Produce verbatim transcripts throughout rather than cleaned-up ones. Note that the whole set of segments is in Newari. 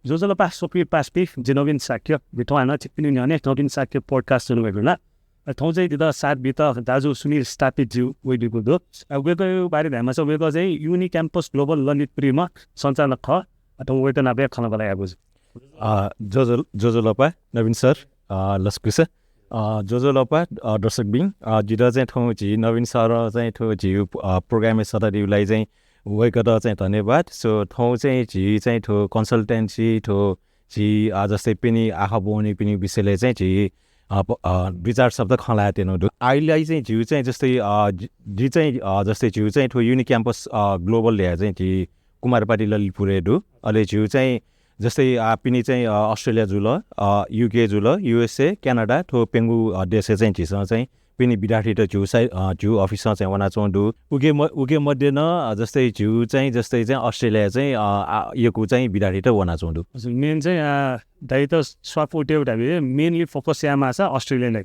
ज्वजलपा स्वकुमि पासापिं, जि नवीन शाक्य, जिं थौं हानं छिकपिनि न्ह्यःने नवीन शाक्य podcast ज्वना वयागु दु। अले थौं चाहिँ जितः साथ बीत दाजु सुनिल स्थापित ज्यू वयादीगु दु। अ, वय्कःया बारे धायेमाःसा वय्कः चाहिँ Uni Campus Global ललितपुरीम्ह सञ्चालक खः। अ, थौं वय्कः नाप हे खँल्हाबल्हा यायेगु। अ, ज्वजल-, ज्वजलपा नवीन सर, अ, लसकुस। अ, ज्वजलपा, अ, दर्शकबिं, अ, जितः चाहिँ थौं झी नवीन सर चाहिँ थ्व झी, अ, program-य् सःतादीगु लागि चाहिँ वय्कःयात चाहिँ धन्यवाद। So, थौं चाहिँ झी चाहिँ थ्व consultancy, थ्व झी, अ, जस्तै पिनि आखः ब्वनीपिनि विषयलय् चाहिँ झी, अ, प-, अ, दुई चार शब्द खँ ल्हायेत्यनागु दु। आःयागु लागि चाहिँ झीगु चाहिँ जस्तै, अ, जि-, जि चाहिँ, अ, जस्तै झीगु चाहिँ थ्व Uni Campus, अ, Global ल्याः चाहिँ झी कुमारपाटी ललितपुरय् दु। अले झीगु चाहिँ जस्तै, अ, पिनि चाहिँ, अ, Australia जुल, अ, U K जुल, U S A, Canada, थ्व प्यंगू, अ, देशय् चाहिँ झीसं चाहिँ पिनि विद्यार्थीत झीगु साइ-, अ, झीगु office-ं चाहिँ वनाच्वंगु दु। उके म-, उके मध्ये नं, अ, जस्तै झीगु चाहिँ, जस्तै चाहिँ Australia चाहिँ, अ, आ, यक्व चाहिँ विद्यार्थीत वनाच्वंगु दु। हजुर, main चाहिँ, अ, दाइत स्वापू उटेउ धाबी mainly focus यायेमाःसा Australia नै।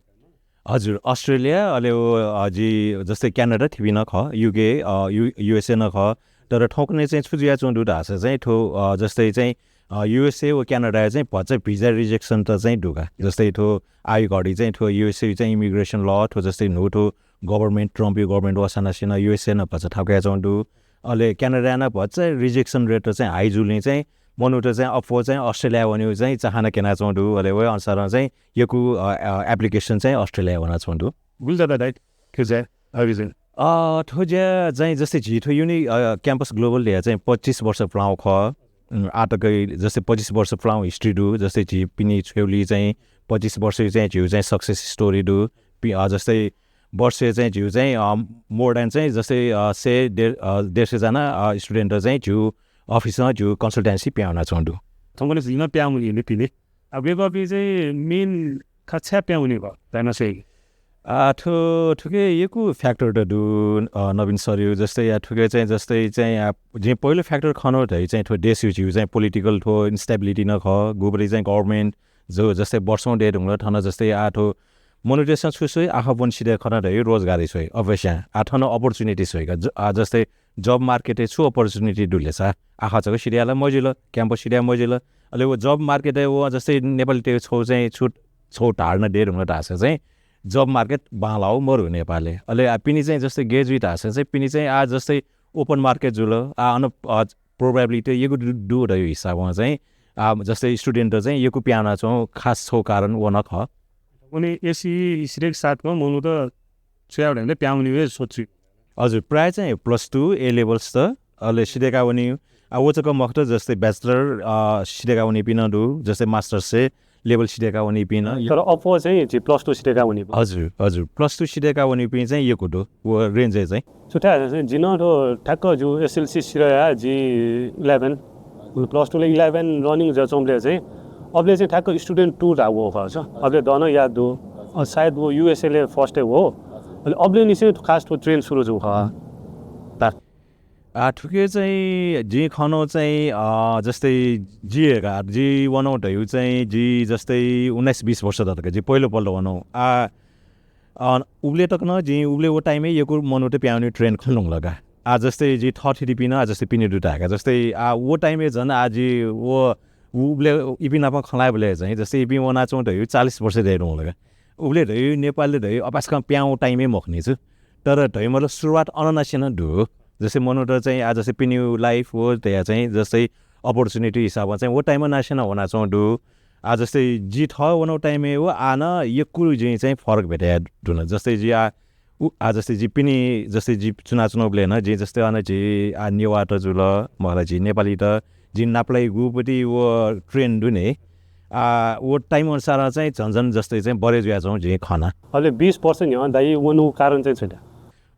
हजुर, Australia, अले व, अ, जि जस्तै Canada थिपिं नं खः, U K, a, U-, U S A नं खः। तर थौंकन्हय् चाहिँ छु जुयाच्वंगु दु धाःसा चाहिँ थ्व, अ, जस्तै चाहिँ, अ, U S A व Canada-य् चाहिँ भचा visa rejection त चाहिँ दु का। जस्तै थ्व आःया घडी चाहिँ थ्व U S A चाहिँ immigration law थ्व जस्तै न्हू थ्व government, Trump-या government वःसां नं U S A नं भचा थाकु याच्वंगु दु। अले Canada-य् नं भचा rejection rate चाहिँ high जुलिं चाहिँ मनूत चाहिँ अप्वः चाहिँ Australia वनेगु चाहिँ चाहना क्यनाच्वंगु दु। अले व अनुसारं चाहिँ यक्व, अ, अ, application चाहिँ Australia वनाच्वंगु दु। गुलि ज्यादा दाइ, थ्व ज्या, अभिजन। अ, थ्व ज्या चाहिँ जस्तै झी थ्व Uni, अ, Campus Global ल्याः चाहिँ पच्चिस वर्ष पुलांगु खः। उम्, आः तक जस्तै पच्चिस वर्ष पुलांगु history दु। जस्तै झी पिनि छ्वयेगुली चाहिँ पच्चिस वर्ष चाहिँ झीगु चाहिँ success story दु। पि-, अ, जस्तै वर्षय् चाहिँ झीगु चाहिँ, अ, more than चाहिँ जस्तै, अ, सय, डेढ, अ, डेढ सय जना, अ, student चाहिँ झीगु office-ं झीगु consultancy पिहां वनाच्वंगु दु। थौंकन्हय् झीसं पिहां वनीगु पिने। अ, वय्कःपिं चाहिँ main खः छाय् पिहां वनीगु खः, धायेमाःसा। अ, थ्व, थुके यक्व factor त दु, अ, नवीन सरयु। जस्तै या थुके चाहिँ जस्तै चाहिँ, अ, जिं पहिलो factor खनागु धइ चाहिँ थ्व देशयु झीगु चाहिँ political थ्व instability नं खः, गुबलय् चाहिँ government जो जस्तै वर्षौं दये धुंकल थन जस्तै आः थ्व मनूतय्सं छु स्वइ, आखः ब्वने सिधये खन धइ रोजगारी स्वइ, अवश्य। आः थन opportunity स्वइ का। ज-, आः जस्तै job market-य् छु opportunity दु ले सा? आखः जक सिधया ला मजिल, campus सिधया मजिल। अले व job market-य् व जस्तै नेपालीतय् छौ चाहिँ छु, छौ धारणा दये धुंकल धाःसा चाहिँ job market बांलाउ मरु नेपालय्। अले आः पिनि चाहिँ जस्तै graduate धाःसा चाहिँ पिनि चाहिँ आः जस्तै open market जुल, आः अन, अ, probability यक्व दु, दु धयु हिसाबं चाहिँ, आ, जस्तै student चाहिँ यक्व पिहां वनाच्वंगु खास छौ कारण व नं खः। उनी एसी हिस्ट्रीक साथमा मनूत छु याये धाःसा पिहां वनीगु हे सोच्छु। हजुर, प्रायः चाहिँ plus two, A levels त, अले सिधय्का वनीगु। आ, व जक मखुत जस्तै bachelor, अ, सिधय्का वनीपिं नं दु, जस्तै masters हे level सिधय्का वनीपिं नं। तर अप्वः चाहिँ झी plus two सिधय्का वनीपिं। हजुर, हजुर, plus two सिधय्का वनीपिं चाहिँ यक्व दु, व range-य् चाहिँ। छु धाःसा चाहिँ जि नं थ्व ठ्याक्क जि SLC सिधया जि eleven, plus two ले eleven running जुयाच्वंबलय् चाहिँ अबलय् चाहिँ ठ्याक्क student two धाःगु खः छ। अबलय् दन याद दु। अ, सायद व USA ले first-य् हो। अले अबलय् निसें खास थ्व trend सुरु जूगु खः। ता- आ, थुके चाहिँ जिं खनागु चाहिँ, अ, जस्तै जि हे का, जि वनागु धयु चाहिँ जि जस्तै उन्नाइस बिस वर्ष दत का, जि पहिलोपल्ट वनागु। आ, अ, उबलय् तक नं जिं उबलय् व time-य् यक्व मनूत पिहां वनीगु trend खने धुंकल का। आ, जस्तै जि थःथितिपिं नं, आ, जस्तै पिने दु धाय्का। जस्तै, आ, व time-य् झन आ जि व, उबलय् इपिं नाप खँ ल्हायेबलय् चाहिँ जस्तै इपिं वनाच्वंगु धयु चालिस वर्ष दये धुंकल का। उबलय् धयु नेपालय् धयु अपाय्सकं पिहां वःगु time हे मखुनि छु। तर धयु मतलब सुरुवात अन नासें नं दु। जस्तै मनूत चाहिँ आ जस्तै पिनिगु life व धया चाहिँ जस्तै opportunity हिसाबं चाहिँ व time नासें नं वनाच्वंगु दु। आ जस्तै जि थः वनागु time-य् व आ नं यक्व जिं चाहिँ फरक भेटे धुन। जस्तै जि आ, उ, आ जस्तै जि पिनि जस्तै जि च्वनाच्वनागुबलय् नं जि जस्तै अन जि आ नेवाःत जुल, मखुला जि नेपालीत, जि नापलाइगु पति व trend दु नि। आ, व time अनुसार चाहिँ झन झन जस्तै चाहिँ बढे जुयाच्वंगु जिं खना। अले बिस वर्ष न्ह्यः दाइ वनागु कारण चाहिँ छु धाःसा?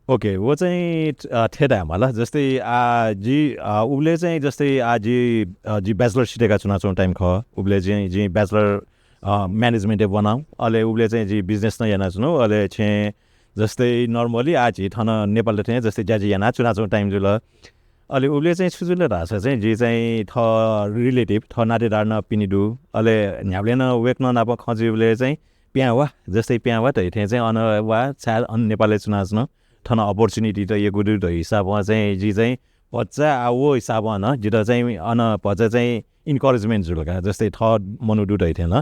OK, व चाहिँ, अ, थथे धायेमाल। जस्तै, आ, जि, अ, उबलय् चाहिँ जस्तै, आ, जि, अ, जि bachelor सिधय्का च्वनाच्वंगु time खः। उबलय् जि, जि bachelor, अ, management-य् वनागु। अले उबलय् चाहिँ जि business नं यानाच्वनागु। अले छेँ जस्तै normally आ जि थन नेपालय् थें जस्तै ज्या जि याना च्वनाच्वंगु time जुल। अले उबलय् चाहिँ छु जुल धाःसा चाहिँ जि चाहिँ थः relative, थः नातेदार नं पिने दु। अले न्ह्याबलें नं वय्कलं नाप खँ जुइबलय् चाहिँ पिहां वा, जस्तै पिहां वा धइथें चाहिँ अन वा, छाय् अन नेपालय् च्वनाच्वन, थन opportunity त यक्व दु धइगु हिसाबं चाहिँ जि चाहिँ भचा आ व हिसाबं नं जितः चाहिँ अन भचा चाहिँ encouragement जुल का, जस्तै थः मनू दु धइथें नं।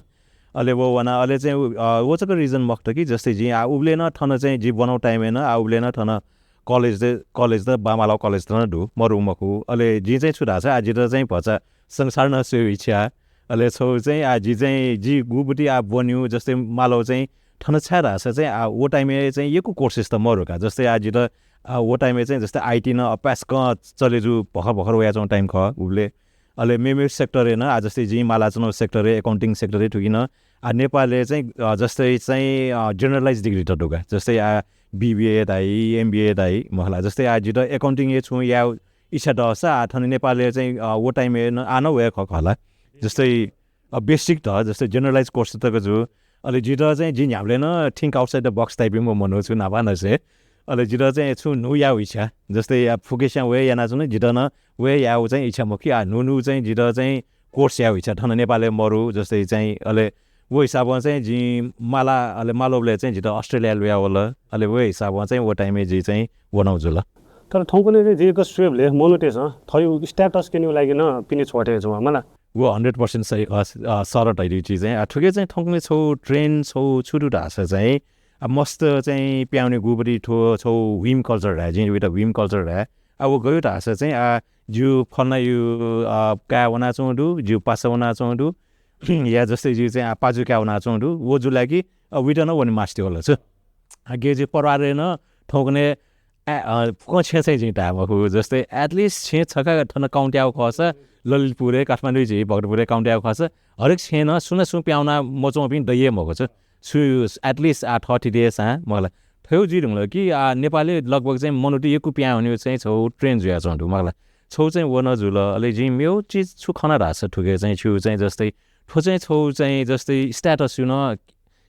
अले व वना, अले चाहिँ उ, अ, व जक reason मखुत कि जस्तै जिं आ उबलय् नं थन चाहिँ जि ब्वनाउ time-य् नं आ उबलय् नं थन college त, college त बांमालाउ college त नं दु, मरु मखु। अले जिं चाहिँ छु धाःसा आ जितः चाहिँ भचा संसार नं स्वयेउ इच्छा। अले छौ चाहिँ आ जि चाहिँ जि गुबुति आ ब्वनिउ जस्तै मालाउ चाहिँ थन छाय् धाःसा चाहिँ आ व time-य् चाहिँ यक्व courses त मरु का। जस्तै आ जितः आ व time-य् चाहिँ जस्तै IT नं अपाय्सकं चले जु, भखर भखर वयाच्वंगु time खः उबलय्। अले मेमेउ sector-य् नं आ जस्तै जिं मालाच्वनाउ sector-य्, accounting sector-य् थुकिं नं आ नेपालय् चाहिँ, अ, जस्तै चाहिँ, अ, generalized degree त दु का। जस्तै आ BBA धाइ, MBA धाइ मखला। जस्तै आ जितः accounting-य् छुं याउ इच्छा दःसा आ थन नेपालय् चाहिँ, अ, व time-य् नं आ नं वये खः खला। जस्तै, अ, basic त जस्तै generalized course तक जु। अले जितः चाहिँ जि न्ह्याबलें नं think outside the box type-य् मनू छु न्हापा नं से। अले जितः चाहिँ छु न्हू याउ इच्छा। जस्तै आ फुक्कसियां वये यानाच्वना, जितः नं वये याउ चाहिँ इच्छा मखु कि आ न्हू न्हू चाहिँ जितः चाहिँ course याउ इच्छा थन नेपालय् मरु जस्तै चाहिँ। अले व हिसाबं चाहिँ जिं माला, अले मालाउबलय् चाहिँ जितः Australia लुया वल। अले व हिसाबं चाहिँ व time-य् जि चाहिँ वनाउ जुल। तर थौंकन्हय् चाहिँ जिं यक्व स्वयेबलय् मनूतय्सं थःयु status क्यनेउ लागि नं पिने छ्वटे जुवा मला। व hundred percent सही, अ, अ, सरत धइउ चिज चाहिँ। आ, थुके चाहिँ थौंकन्हय् छौ trend छौ छु दु धाःसा चाहिँ, आ, मस्त चाहिँ प्याउने गुबुति थ्व छौ whim culture धाये, जिं वित whim culture धाये। आ, व गयु धाःसा चाहिँ, आ, जिउ फलानायु, अ, काय् वनाच्वं दु, जिउ पासा वनाच्वं दु, या जस्तै जिउ चाहिँ, आ, पाजु काय् वनाच्वं दु, व जुला कि, अ, वित नं वने मास्ति वल छु। आ, गे जिउ परिवारय् नं थौंकन्हय्, आ, अ, फुक्कं छेँ चाहिँ जिं धाये मखु। जस्तै at least छेँ छखा थन count याउ खःसा, ललितपुरय्, काठमाडौं झी भक्तपुरय् count याउ खःसा, हरेक छेँ नं सुं न सुं प्याउना मच्वंपिं दइए मखु छु। छु at least uh thirty days आ मखला। थयु जुइ धुंगल कि आ नेपालय् लगभग चाहिँ मनूत यक्व प्याउ वनेउ चाहिँ छौ trend जुयाच्वं दु मखला। छौ चाहिँ व नं जुल, अले जिं मेउ चिज छु खना धाःसा थुके चाहिँ छु चाहिँ जस्तै, थ्व चाहिँ छौ चाहिँ जस्तै status यु नं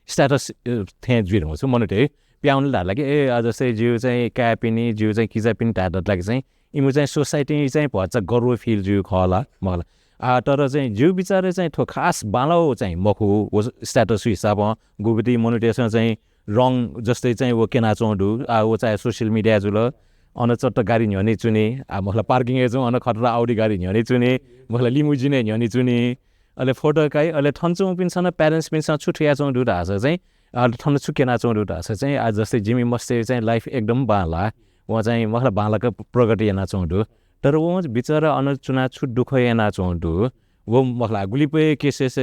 status, अ, थें जुइ धुंगल छु मनूतय्। प्याउन धाःला कि, ए, अ, जस्तै जिउ चाहिँ काय्‌पिनि, जिउ चाहिँ किजापिनि धाये धाःला कि चाहिँ, इमु चाहिँ society चाहिँ भचा गर्व feel जुइ खला मखला। आ, तर चाहिँ जिउ बिचारय् चाहिँ थ्व खास बांलाउ चाहिँ मखु, व status हिसाबं गुबुति मनूतय्सं चाहिँ wrong जस्तै चाहिँ व क्यनाच्वं दु। आ, व चाहे social media जुल, अन चट्ट गाडी न्ह्यःने चुने, आ, मखला parking-य् च्वं अन खतरा Audi गाडी न्ह्यःने चुने, मखला limousine-य् न्ह्यःने चुने, अले photo काइ, अले थन च्वंपिन्सं नं parents-पिन्सं छु थुयाच्वं दु धाःसा चाहिँ, आ, थन छु क्यनाच्वं दु धाःसा चाहिँ, आ, जस्तै जिमि मस्तय् चाहिँ life एकदम बांला, वं चाहिँ मखला बांलाक प्रगति यानाच्वं दु। तर वं बिचारा अन चुना छु दुःख यानाच्वं दु, व मखला गुलिपय् cases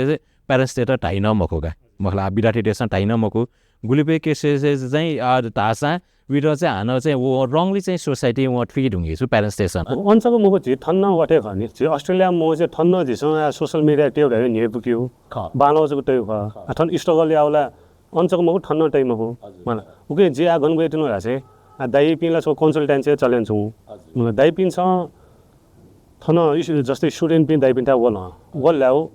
parents-तय्त धाइ नं मखु का, मखला विद्यार्थीतय्सं धाइ नं मखु। गुलिपय् cases चाहिँ, आ, धाःसा वित चाहिँ हानं चाहिँ व wrongly चाहिँ society वं थुइके धुंकी छु parents-तय्सं। अन जक मखु, झी थन नं वथे खः नि। झी Australia-य् मखु, झी थन नं झीसं आ social media-य् तयु धाइ न्ह्यइपुकेउ। खः। बांलाउ जक तयु खः। खः। आ, थन struggle याउ ला अन जक मखु, थन नं तइ मखु। हजुर। मला। उके जि आ गन वये तिनु धाःसा, आ, दाइपिं ला छौ consultancy चलेन छु। हजुर। मला, दाइपिन्सं थन इस-, जस्तै student-पिं दाइपिन्थाय् वल, वल ल्याउ,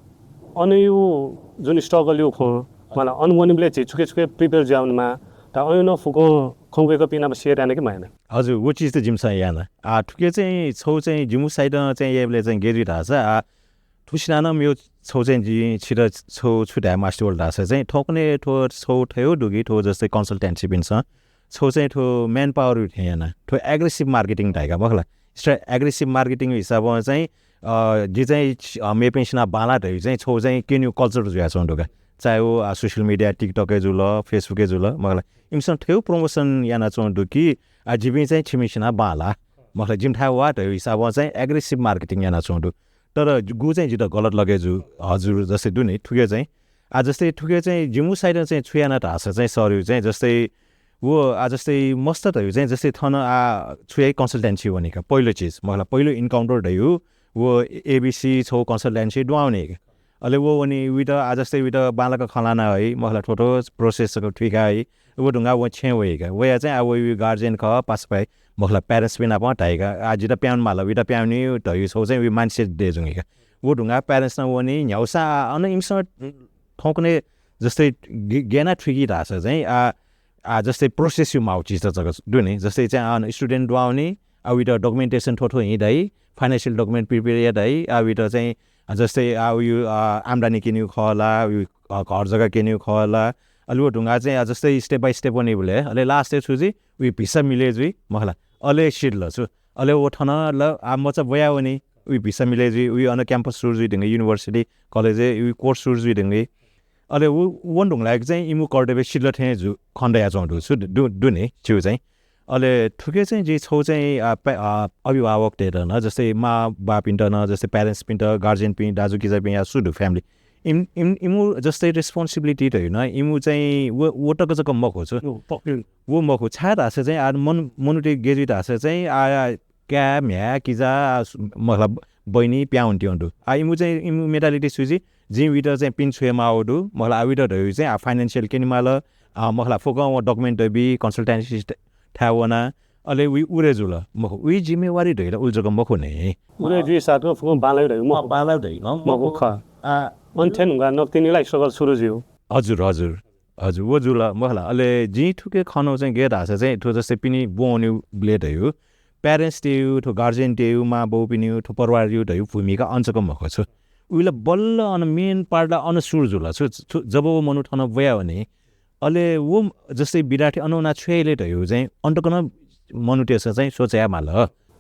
अनयु जुन struggle यु खँ, मला, अन वनेबलय् झी छुके छुके prepare जुया वनेमा, त अयु नं फुक्कं खँ वय्कःपिं नाप share याना कि मयाना? हजुर, व चिज त जिमिसं याना। आ, थुके चाहिँ छौ चाहिँ जिमु side-ं चाहिँ याइबलय् चाहिँ गे जुइ धाःसा, आ, थुसिना नं मेउ छौ चाहिँ जिं छित छौ छु धाये मास्ति वल धाःसा चाहिँ, थौंकन्हय् थ्व छौ थयु दु कि थ्व जस्तै consultancy-पिन्सं छौ चाहिँ थ्व manpower-यु थें याना, थ्व aggressive marketing धाइ का मखला। स्ट्रा-, aggressive marketing हिसाबं चाहिँ, अ, जि चाहिँ छि-, अ, मेपिन्सिना बांला धयु चाहिँ छौ चाहिँ क्यनेउ culture जुयाच्वं दु का। चाहे व, आ, social media, TikTok-य् जुल, Facebook-य् जुल, मखला। इमिसं थयु promotion यानाच्वं दु कि, आ, जिपिं चाहिँ छिमिसिना बांला। मखला, जिमिथाय् वा धयु हिसाबं चाहिँ aggressive marketing यानाच्वं दु। तर गु चाहिँ जितः गलत लगे जु, हजुर, जस्तै दु नि, थुके चाहिँ। आ, जस्तै थुके चाहिँ जिमु side-ं चाहिँ छु याना धाःसा चाहिँ सरयु चाहिँ जस्तै व, आ, जस्तै मस्त धयु चाहिँ जस्तै थन आ छु याइ consultancy वनी का, पहिलो चिज, मखला, पहिलो encounter धयु, व ABC छौ consultancy दुहां वनी का। अले व वनी वित, आ, जस्तै वित बांलाक खँ ल्हाना है, मखला, थ्व थ्व process जक थुइका है। व धुंगा व छेँ वइ का। वया चाहिँ आ वयु guardian खः, पासापाइ, मखला, parents-पिं नाप धाइ का। आ, जितः प्याउन माल, वित प्याउनी धयु छौ चाहिँ वि mindset दे जुंगी का। व धुंगा parents नं वनी, न्ह्याउसा आ, अन इमिसं थौंकन्हय् जस्तै गे-, गेना थुइकी धाःसा चाहिँ आ, आ, जस्तै process-यु माउ चिज त जक दु नि। जस्तै चाहिँ, आ, student दुहां वनी, आ, वित documentation थ्व थ्व हिं धाइ, financial document prepare या धाइ, आ, वित चाहिँ, आ, जस्तै, आ, उयु, आ, आम्दानी क्यनेउ खः ला, उयु, आ, घर जग्गा क्यनेउ खः ला, अले व धुंगा चाहिँ, आ, जस्तै step by step वनीबलय्, अले last-य् छु जुइ, उयु visa मिले जुइ, मखला, अले settle छु। अले व थन ल आ मचा ब्वयावनी, उइ भिसा मिले जुइ, उइ अन campus सुरु जुइ धुंगे, university, college-य् उइ course सुरु जुइ धुंगे। अले उ, वने धुंगलाय् चाहिँ इमु कर्तव्य सिद्ध थें जु-, खँ दयाच्वंगु दु, छु दु, दु नि, छु चाहिँ। अले थुके चाहिँ जिं छौ चाहिँ, आ, पा-, आ, अभिभावकतय्त नं, जस्तै मां बापिन्त नं, जस्तै parents-पिन्त, guardian-पिं, दाजुकिजापिं या सु दु family। इम-, इम-, इमु जस्तै responsibility धयु नं, इमु चाहिँ व, व तक जक मखु छु। व मखु, छाय् धाःसा चाहिँ आ मन-, मनूतय् गय् जुइ धाःसा चाहिँ आ, काय्, म्ह्याय्, किजा, आ, सु-, मखला ब-, बहिनी प्यां वने त्यं दु। आ, इमु चाहिँ, इमु mentality छु जुइ, जिं उइत चाहिँ पिने छु हे माःगु दु, मखला आ उइत धयु चाहिँ आ financial क्यने माल, आ, मखला फुक्कं व document दबी, consultancy थाय् वना, अले उइ उरे जुल। मखु, उइ जिम्मेवारी धयु ला उलि जक मखु नि। उरे जुइसा त फुक्कं बांलाइ धयु मखु। अँ, बांलाइ धयु, अँ, मखु खः। आ, अन थें धुंकाः नकतिनि ला struggle सुरु जुइ। हजुर, हजुर। हजुर, व जुल, मखला। अले जिं थुके खँ नं चाहिँ गय् धाःसा चाहिँ थ्व जस्तै पिने ब्वंवनीबलय् धयु, parents-तय्, थ्व guardian-तय्, मां बौपिनिगु, थ्व परिवारया धयु भूमिका अन जक मखु छु। उइ ला बल्ल अन main part ला अन सुरु जुल छु, छु, जब व मनू थन ब्वयावनी, अले व जस्तै विद्यार्थी अन वनाः छु याइ ले धयु चाहिँ अन तक नं मनूतय्सं चाहिँ सोचे याये माल।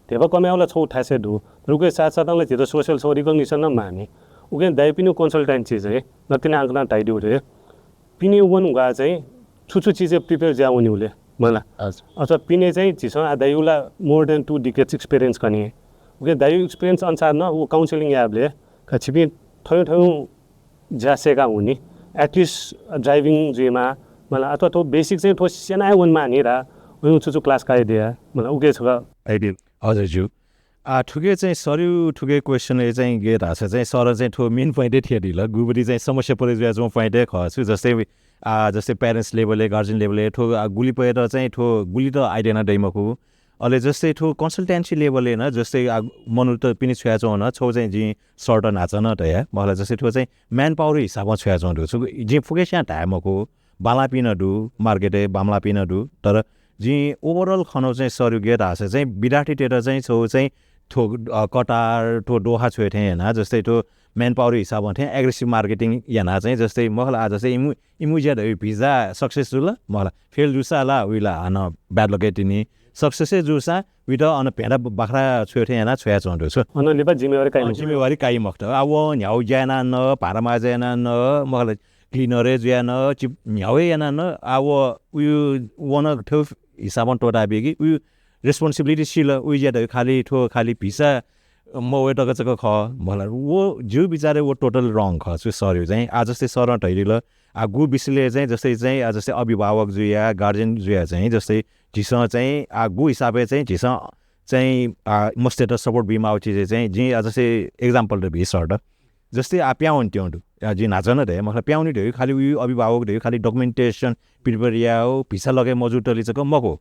ध्यबा कमय् वल छौ थासय् दु। तर उके साथ साथ ला झीत social छौ recognition नं माःनि। उके दाइपिनिगु consultancy चाहिँ नकतिनि आंकनं धाइदिउ रे। पिने वने धुंकाः चाहिँ छु छु चिजय् prepare जुया वनीगु ले, मखला। हजुर। अथवा पिने चाहिँ झीसं आ दाइउ ला more than two decades experience खनी। उके दाइउ experience अनुसार नं व counselling यायेबलय् का छिपिं थौं थौं ज्या सय्का हुनि। At least driving जुइमा, मखला, अथवा थ्व basic चाहिँ थ्व स्यना हे वनेमाःनि रा, उइउ छु छु class काये दया, मखला, उके छकः idea। हजुर ज्यू। आ, थुके चाहिँ सरयु थुके question-य् चाहिँ गय् धाःसा चाहिँ सरं चाहिँ थ्व main point-य् थियादिल। गुबलि चाहिँ समस्या परे जुयाच्वंगु point हे खः छु। जस्तै, आ, जस्तै parents level-य्, guardian level-य् थ्व, आ, गुलिपय्त चाहिँ थ्व गुलित idea नं दइ मखु। अले जस्तै थ्व consultancy level-य् नं जस्तै, आ, मनूत पिने छ्वयाच्वं नं छौ चाहिँ जिं सरत न्हाचः नं धया। मखला जस्तै थ्व चाहिँ manpower हिसाबं छ्वयाच्वं दु। छु जिं फुक्कसियां धाये मखु। बांलापिं नं दु, market-य् बांमलापिं नं दु। तर जिं overall खँ नं चाहिँ सरयु गय् धाःसा चाहिँ विद्यार्थीतय्त चाहिँ छौ चाहिँ थ्व, अ, कतार, थ्व दोहा छ्वये थें याना, जस्तै थ्व manpower हिसाबं थें aggressive marketing याना चाहिँ जस्तै मखला आ जस्तै इमु, इमु ज्या धयु भिजा success जुल, मखला fail जूसा ला उइ ला हानं bad luck हे तिनि, success हे जूसा उइत अन भेडा ब-, बाख्रा छ्वये थें याना छ्वयाच्वं दु छु। अन लिपा जिम्मेवारी काइ अ, मखु। जिम्मेवारी काइ मखुत। आ, व न्ह्याउ ज्या याना न, भारामा ज्या याना न, मखला cleaner हे जुया न, चिप न्ह्याउ हे याना न, आ, व उयु वन थ्व हिसाबं त्वःताबीगु, उयु responsibility सिल, उइ ज्या धयु खालि थ्व खालि भिसा मवये तक जक खः, मखला। व ज्यू विचारय् व total wrong खः, छु सरयु चाहिँ। आ, जस्तै सरं धयादिल, आ, गु विषयलय् चाहिँ जस्तै चाहिँ, आ, जस्तै अभिभावक जुया, guardian जुया चाहिँ, जस्तै झीसं चाहिँ, आ, गु हिसाबय् चाहिँ झीसं चाहिँ, आ, मस्तय्त support बीमाःगु चिजय् चाहिँ, जिं, आ, जस्तै example त बी सरत। जस्तै आ प्यां वने त्यं दु। आ, जिं न्हाचः नं धया, मखला प्यां वने धयु खालि उयु अभिभावक धयु खालि documentation prepare याउ, भिसा लगे मजूतले जक मखु।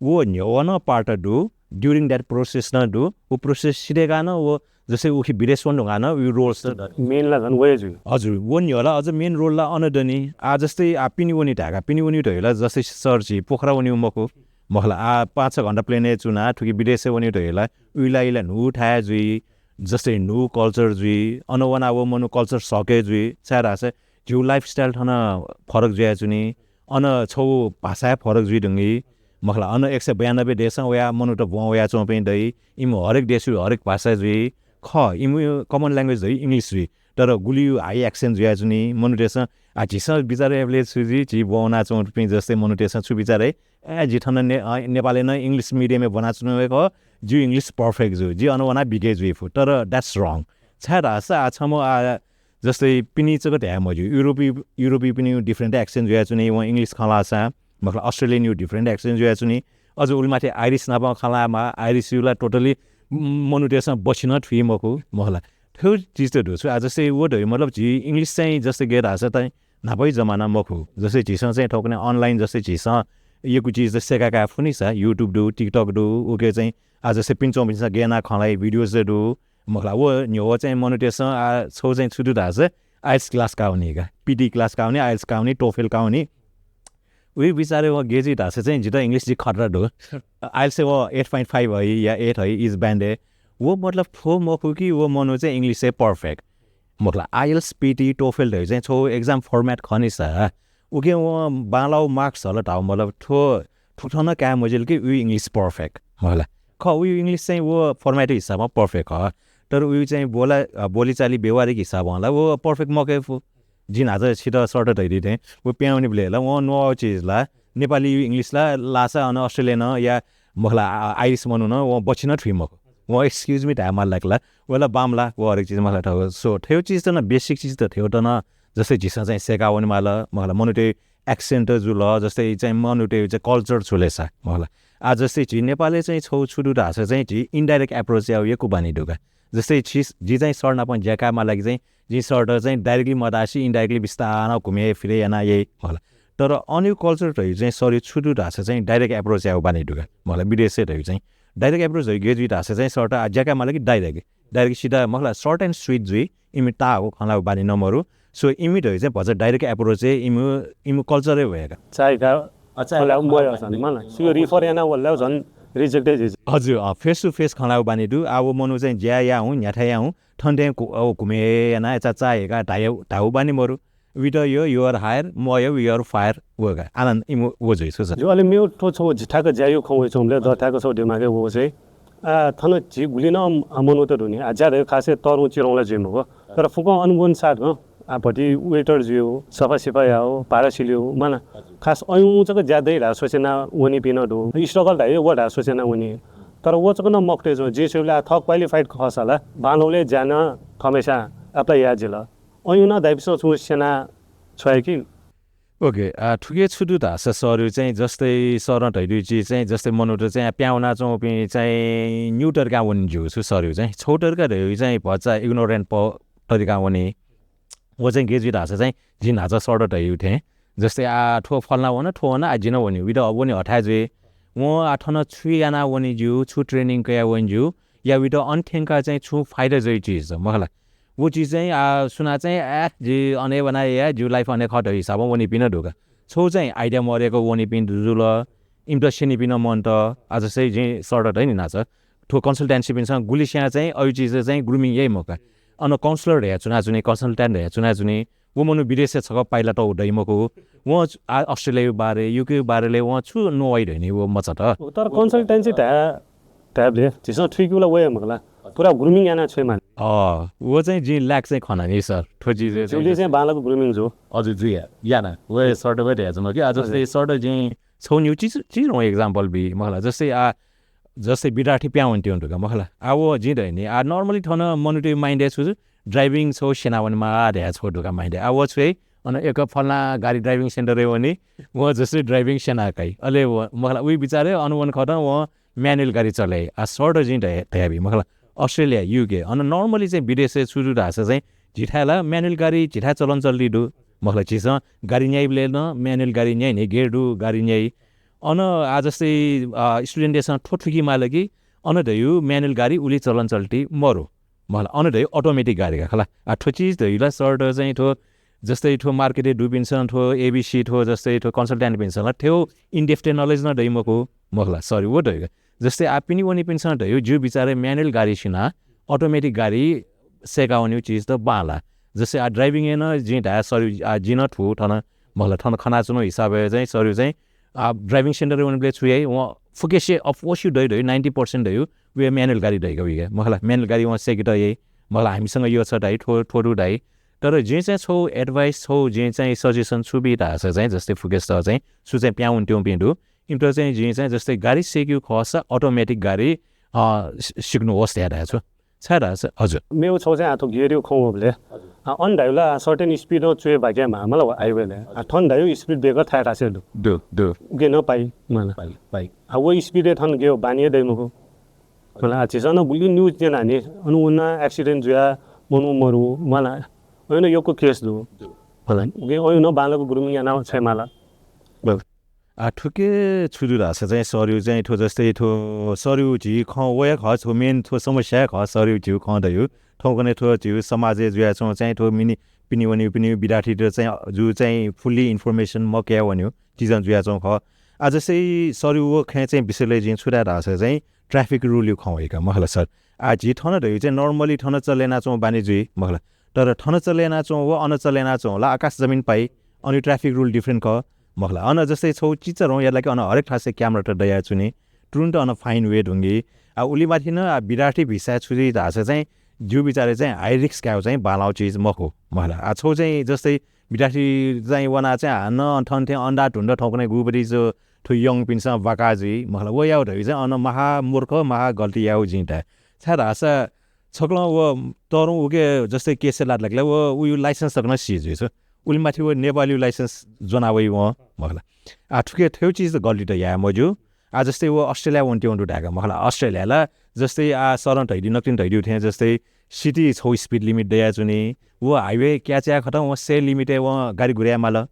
व न्ह्यवः नं part दु, during that process नं दु, व process सिधय्काः नं व जस्तै उखे विदेश वने धुंकाः नं उयु roles नं दु। Main ला झन् वये जुइ। हजुर, व न्ह्यः ला अझ main role ला अन दनि। आ जस्तै आ पिने वनी धाय्का, पिने वनी धयु ला जस्तै सर झी पोखरा वनीगु मखु। मखला आ पाँच छ घण्टा plane-य् चुना, थुकी विदेशय् वनी धयु ला, उइ ला इला न्हू थाय् जुइ, जस्तै न्हू culture जुइ, अन वनाः व मनू culture shock हे जुइ, छाय् धाःसा झीगु lifestyle थन फरक जुयाच्वनी, अन छगू भाषा हे फरक जुइ धुंकी, मखला, अन एक सय बयानब्बे देशं वयाः मनूत ब्वं वयाच्वंपिं दइ, इमि हरेक देशय् हरेक भाषा जुइ, खः, इमि common language धइ English जुइ, तर गुलियु high accent जुयाच्वनी, मनूतय्सं, आ, झीसं बिचाः यायेबलय् छु जुइ, झी ब्वं वनाच्वंपिं जस्तै मनूतय्सं छु बिचाः याइ, ए, जि थन ने-, अ, नेपालय् नं English medium-य् ब्वनाच्वनागु हे खः, जिगु English perfect जू, जि अन वनाः बिके जुइ फु। तर that's wrong। छाय् धाःसा आ छम्ह आ जस्तै पिने जक धाये मज्यू, युरोपी, युरोपीपिनिगु different accent जुयाच्वनी, वं English खँ ल्हाःसां, मखला Australian-यु different accent जुयाच्वनी। अझ उलिमाथि Irish नाप खँ ल्हायेमाः, Irish-यु ला totally मनूतय्सं बछि नं थुइ मखु, मखला। थ्व चिज त दु छु। आ जस्तै व धइ मतलब झी English चाहिँ जस्तै गय् धाःसा त न्हापाया जमाना मखु। जस्तै झीसं चाहिँ थौंकन्हय् online जस्तै झीसं यक्व चिज सय्का काये फुनि सा, YouTube दु, TikTok दु, उके चाहिँ आ जस्तै पिने च्वंपिन्सं गय् यानाः खँ ल्हाइ videos दु। मखला व न्ह्यः चाहिँ मनूतय्सं आ छौ चाहिँ छु दु धाःसा IELTS class काःवनी का, PT class काःवनी, IELTS काःवनी, TOEFL काःवनी। उइ बिचारय् व गय् जुइ धाःसा चाहिँ जितः English जि खतरा दु। IELTS-य् व eight point five है या eight है, is band है। व मतलब थ्व मखु कि व मनू चाहिँ English-य् perfect। मखला IELTS, PT, TOEFL धइ चाहिँ छौ exam format खः नि सा। उके वं बांलाउ marks हल धाउ मतलब थ्व थुकथं नं काये मजिल कि उइ English perfect। मखला खः, उयो English चाहिँ व format हिसाबं perfect खः। तर उयो चाहिँ बोला, अ, बोलीचाली व्यवहारिक हिसाबं ला व perfect मखु हे फु। जिं न्हाचः छितः short धयादी थें, व पिहां वनीबलय् ला वं न्ववाःगु चिज ला नेपाली English ला लाःसा अन Australian या मखु ला, आ, Irish मनू नं वं बच्छि नं थुइ मखु। वं excuse me धायेमाल लाक ला, व ला बांमलाः, व हरेक चिज मखु ला थःगु। So, थ्व चिज त नं, basic चिज त थ्व त नं, जस्तै झीसं चाहिँ सय्‌का वनेमाल, मखु ला, मनूतय् accent जुल, जस्तै चाहिँ मनूतय् चाहिँ culture छु ले सा, मखु ला। आ, जस्तै झी नेपालय् चाहिँ छगू छु दु धाःसा चाहिँ झी indirect approach यायेगु यक्व बानी दु का। जस्तै छि, जि चाहिँ sir नाप ज्या कायेमाल कि चाहिँ जिं sir त चाहिँ directly मधासे indirectly बिस्तारं घुमे फिरे याना याइ, मखु ला। तर अन culture धइगु चाहिँ sir-यु छु दु धाःसा चाहिँ direct approach यायेगु बानी दु का, मखु ला, विदेशय् धइगु चाहिँ। Direct approach धइगु गय् जुइ धाःसा चाहिँ sir त आ ज्या कायेमाल कि direct, direct सिधा, मखु ला, short and sweet जुइ, इमि ताःगु खँ ल्हायेगु बानी नं मरु। So इमि धइगु चाहिँ भचा direct approach हे इमि, इमि culture हे वय्‌का। चाय्‌का अ, चाय्‌का खँ ल्हायेगु मयः, मखु ला। सु refer याना वल ला झन reject हे जुइ। हजुर, अ, face to face खँ ल्हायेगु बानी दु। आ, व मनू चाहिँ ज्या याः हुँ, न्ह्याथाय् याः हुँ, थन थें घु-, अ, घुमे याना चा, चा हेका धाये, धायेगु बानी मरु। We त यो, you are hire, म यो, we are fire, व का। आनन्द इमु व जुइ छु सा। जो, अले मेगु थ्व छगू झी थाय्‌क ज्या यायेगु खँ वयाच्वंबलय् द थाय्‌क छगू दिमागय् वःगु चाहिँ, आ, थन झी गुलि नं, आ, मनूत दु नि, आ, ज्या धइगु खासय् तःधंगु चिधंगु ला जुइ मखु। तर फुक्कं अनुभव अनुसार गं, आ, भति waiter जुइगु, सफा सिफा याःगु, भाडा सिलेगु, मखु ला। हजुर। खास अय्‌गु जक ज्या दइ ला सोचे याना वनीपिं नं दु। Struggle धाइ व ला सोचे याना वनी। तर व जक नं मखु त, जो, जिं स्वयेबलय् आ थः qualified खःसा ला बांलाःगुलिं ज्या नं थःम्हस्यां apply याये जिल। अय्‌नं धाइपिसं छुं स्यना छ्वया कि? OK, आ, थुके छु दु धाःसा सरयु चाहिँ जस्तै सरं धयादीगु चिज चाहिँ जस्तै मनूत चाहिँ आ पिहां वनाच्वंपिं चाहिँ न्यू तरिकां वने ज्यू छु सरयु चाहिँ। छगू तरिका धयागु चाहिँ भचा ignorant प-, तरिकां वने। व चाहिँ गय् जुइ धाःसा चाहिँ जिं न्हाचः सरत धयागु थें जस्तै आ थ्व फलाना वन, थ्व वन, आ जि नं वने, व त वने हथाय् जुइ। वं आ थन छु याना वने ज्यू, छु training कया वने ज्यू, या व त अन थ्यंकाः चाहिँ छुं फाइदा जुइ चिज मखु ला। व चिज चाहिँ, आ, सुनां चाहिँ, आ, जि अन हे वना या, जिगु life अन हे खः धइगु हिसाबं वनीपिं नं दु का। छगू चाहिँ idea मदय्‌क वनीपिं जुल, इमित स्यनीपिं नं मन्त। आ, जस्तै जिं सरत धयानि न्हाचः, थ्व consultancy पिन्सं गुलिस्यां चाहिँ अय् चिज चाहिँ grooming याइ मखु का। अन counselor धया च्वनाच्वनी, consultant धया च्वनाच्वनी। व मनू विदेशय् छकः पाइला तःगु दइ मखु। वं, आ, Australia-यु बारे, UK-यु बारे ले वं छु नवाइ धइनि व मचात। तर consultancy धाये धायेबलय् झीसं थुइकेगु ला व हे मखु ला, पुरा grooming याना छ्वये मानि। अ, व चाहिँ जिं lack चाहिँ खना नि सर, थ्व चिज चाहिँ। ज्यूलिं चाहिँ बांलाक grooming जू। हजुर, ज्यू या, याना। व हे सर व धयाच्वना कि, आ, जस्तै हजुर। सर जिं छगू निगू चिज, चिज वं example बी मखु ला। जस्तै आ, जस्तै विद्यार्थी पिहां वनेत्यंगु दु का मखु ला। आ, व जिं धयानि, आ, normally थन मनूतय् mind-य् छु, driving छगू स्यना वनेमाः धया छगू दु का mind-य्। आ, व छु हे, अन एक फलाना गाडी driving center-य् वनी, व जस्तै driving स्यना काइ। अले व मखु ला, उइ विचारय् अन वने खःतं वं manual गाडी चले। आ, सरत जिं धया, धयाबी मखु ला, Australia, UK, अन normally चाहिँ विदेशय् छु दु धाःसा चाहिँ झीथाय् ला manual गाडी झीथाय् चलन चल्ती दु मखु ला। झीसं गाडी न्याइबलय् नं manual गाडी न्याइ नि, gear दु गाडी न्याइ। अन आ जस्तै, अ, student-तय्‌सं थ्व थुइके माल कि अन धइगु manual गाडी उलि चलन चल्ती मरु मखु ला, अन धइगु automatic गाडी का खला। आ, थ्व चिज धइगु ला सरत चाहिँ थ्व जस्तै थ्व market-य् दुपिन्सं थ्व ABC थ्व जस्तै थ्व consultant पिन्सं ला थ्व in-depth knowledge नं दइ मखु मखु ला, sorry, व धइगु। जस्तै आ पिने वनीपिन्सं धइगु, जिगु विचारय् manual गाडी सिनाः automatic गाडी सय्‌का वनीगु चिज त बांलाः। जस्तै आ driving-य् नं जिं धाये, sorry, आ जिं नं थ्व थन मखु ला, थन खनाच्वनागु हिसाबय् चाहिँ सरयु चाहिँ आ driving center-य् वनीबलय् छु याइ, वं फुक्कसिया अफकोर्स दइ धइगु, ninety percent धइगु, व हे manual गाडी दइ का उइके मखु ला, manual गाडी वं सय्‌केत याइ मखु ला, हामीसं यःछ धाइ, थ्व, थ्व दु धाइ। तर जिं चाहिँ छगू advice, छगू जिं चाहिँ suggestion छु बी धाःसा चाहिँ जस्तै फुक्कसित चाहिँ छु चाहिँ पिहां वनेत्यंपिं दु, इमित चाहिँ जिं चाहिँ जस्तै गाडी सय्‌केगु खःसा automatic गाडी, अ, सि-, सिक्नुहोस् धया धाये छु। छाय् धाःसा, हजुर। मेगु छगू चाहिँ आ थ्व gear-यु खँ वःबलय्, हजुर। आ, अन धाइगु ला certain speed-ं च्वय् बाकी यायेमाः मखु ला highway-लय्। आ, थन धाइगु speed breaker थाय् थासय् दु। दु, दु। उके नं पाइ, मखु ला। पाइ, पाइ। आ, व speed-य् थन गेव बानी हे दइ मखु। मखु ला, आ, झीसं नं गुलि news न्यना नि, अन वनाः accident जुयाः मनू मरु, मखु ला। अन यक्व case दु। दु। मखु ला। उके अन बांलाक grooming याना छ्वये माल। आ, थुके छु दु धाःसा चाहिँ सरयु चाहिँ थ्व जस्तै थ्व सरयु झी खँ व हे खः, थ्व main थ्व समस्या हे खः सरयु झीगु खँ धइगु। थौंकन्हय् थ्व झीगु समाजय् जुयाच्वंगु चाहिँ थ्व मिनि पिने वनीपिनि विद्यार्थीत चाहिँ जु चाहिँ fully information मकया वनीगु चिजं जुयाच्वंगु खः। आ, जस्तै सरयु व खँय् चाहिँ विषयलय् जिं छु धाये धाःसा चाहिँ traffic rule-यु खँ वइ का मखु ला सर। आ, झी थन धइगु चाहिँ normally थन चले यानाच्वंगु बानी जुइ मखु ला। तर थन चले यानाच्वंगु व अन चले यानाच्वंगु ला आकाश जमिन पाइ। अन traffic rule different खः मखु ला। अन जस्तै छगू चिच्चा ह्रौं यात ला कि अन हरेक थासय् camera त दयाच्वनी। तुरुन्त अन fine वये धुंकी। आ, उलिमाथि नं, आ, विद्यार्थी भिसा छु जुइ धाःसा चाहिँ, जिगु विचारय् चाहिँ high risk कायेगु चाहिँ बांलाःगु चिज मखु, मखु ला। आ, छौ चाहिँ जस्तै विद्यार्थी चाहिँ वना चाहिँ हानं थन थें अन्धाधुन्ध थौंकन्हय् गुबलय् जु थ्व young पिन्सं बाका जुइ, मखु ला। व याउ धइ चाहिँ अन महामूर्ख, महागल्ती याउ जिं धाये। छाय् धाःसा छकलं व तरुं उके जस्तै case लात लागिला, व उयु license तक नं सी जुइ छु। उलिमाथि व नेपालयु license ज्वना वइ वं, मखु ला। आ, थुके थ्व चिज गल्ती त याये मज्यू। आ, जस्तै व अस्ट्रेलिया वनेत्यंगु दु धायेका, मखु ला। अस्ट्रेलिया ला जस्तै, आ, सरं धइदि, नकतिनि धइदि थें जस्तै city छौ speed limit दयाच्वनी। व highway catch याये खतं व सय limit य् वं गाडी गुरे याये माल।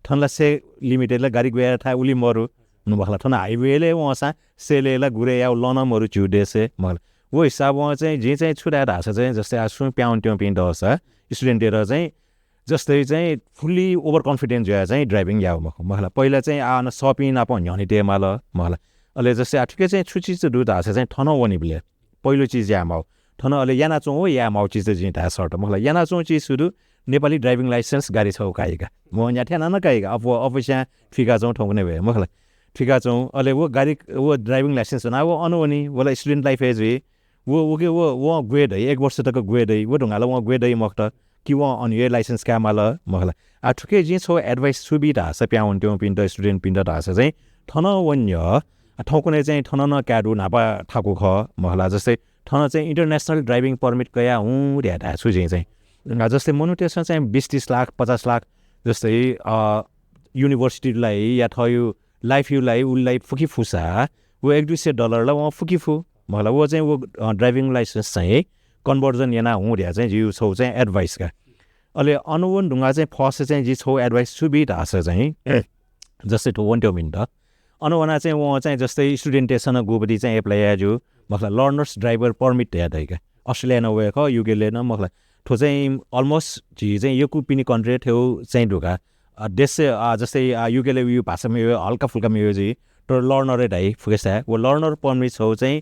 थन ला सय limit य् ला गाडी गुरे याये थाय् उलि मरु। मखु ला, थन highway लय् वंसां सय लय् ला गुरे याउ लं नं मरु झीगु देशय्, मखु ला। व हिसाबं चाहिँ जिं चाहिँ छु धाये धाःसा चाहिँ जस्तै आ सुं प्यां वनेत्यंपिं दःसा student-तय्त चाहिँ जस्तै चाहिँ fully over confident जुयाः चाहिँ driving याउ मखु, मखु ला। पहिला चाहिँ आ अन सःपिं नाप न्ह्यःने तये माल, मखु ला। अले जस्तै आ थुके चाहिँ छु चिज दु धाःसा चाहिँ थन वनीबलय् पहिलो चिज याये माउ। थन अले यानाच्वंगु याये माउ चिज जिं धाये शर्त, मखु ला। यानाच्वंगु चिज छु दु, नेपाली driving license गाडी छौ काइका। मन्या थ्याना नं काइका, अप-, अपस्यां थुइकाच्वंगु थौंकन्हय् वये, मखु ला। थुइकाच्वंगु, अले व गाडी, व driving license वना व अन वनी, व ला student life-य् जुइ। व, उके व, वं ग्वये दइ, एक वर्ष तक ग्वये दइ, व धुंकाः ला वं ग्वये दइ मखुत कि वं अन हे license काये माल, मखु ला। आ, थुके जिं छौ advice छु बी धाःसा प्यां वनेत्यंपिन्त, student-पिन्त धाःसा चाहिँ थन वन्यः, आ, थौंकन्हय् चाहिँ थन नं काये दु न्हापा थाकु खः, मखु ला। जस्तै थन चाहिँ international driving permit कयाः हुँ धया धाये छु जिं चाहिँ। आ, जस्तै मनूतय्सं चाहिँ बिस तीस लाख, पचास लाख जस्तै, अ, university लाई या थःयु life यु लाई, उलि लाई फुके फुसा, व एक दुई सय dollar ला वं फुके फु, मखु ला। व चाहिँ व, अ, driving license चाहिँ conversion याना हुँ धया चाहिँ जिउ छौ चाहिँ advice का। अले अन वने धुंकाः चाहिँ first चाहिँ जि छौ advice छु बी धाःसा चाहिँ, जस्तै थ्व वनेत्यंपिन्त अन वना चाहिँ वं चाहिँ जस्तै student-तय्सं गुबलय् चाहिँ apply याये ज्यू, मखु ला, learners driver permit धया दइका। अस्ट्रेलिया नं वये खः, UK लय् नं, मखु ला। थ्व चाहिँ almost झी चाहिँ यक्व पिने country थ्यौ चाहिँ दु का। अ, देशय्, अ, जस्तै, अ, UK लय् उयु भाषा मेयु, हल्का फुल्का मेयु जुइ, तर learner हे धाइ फुकेसा। व learner permit छौ चाहिँ,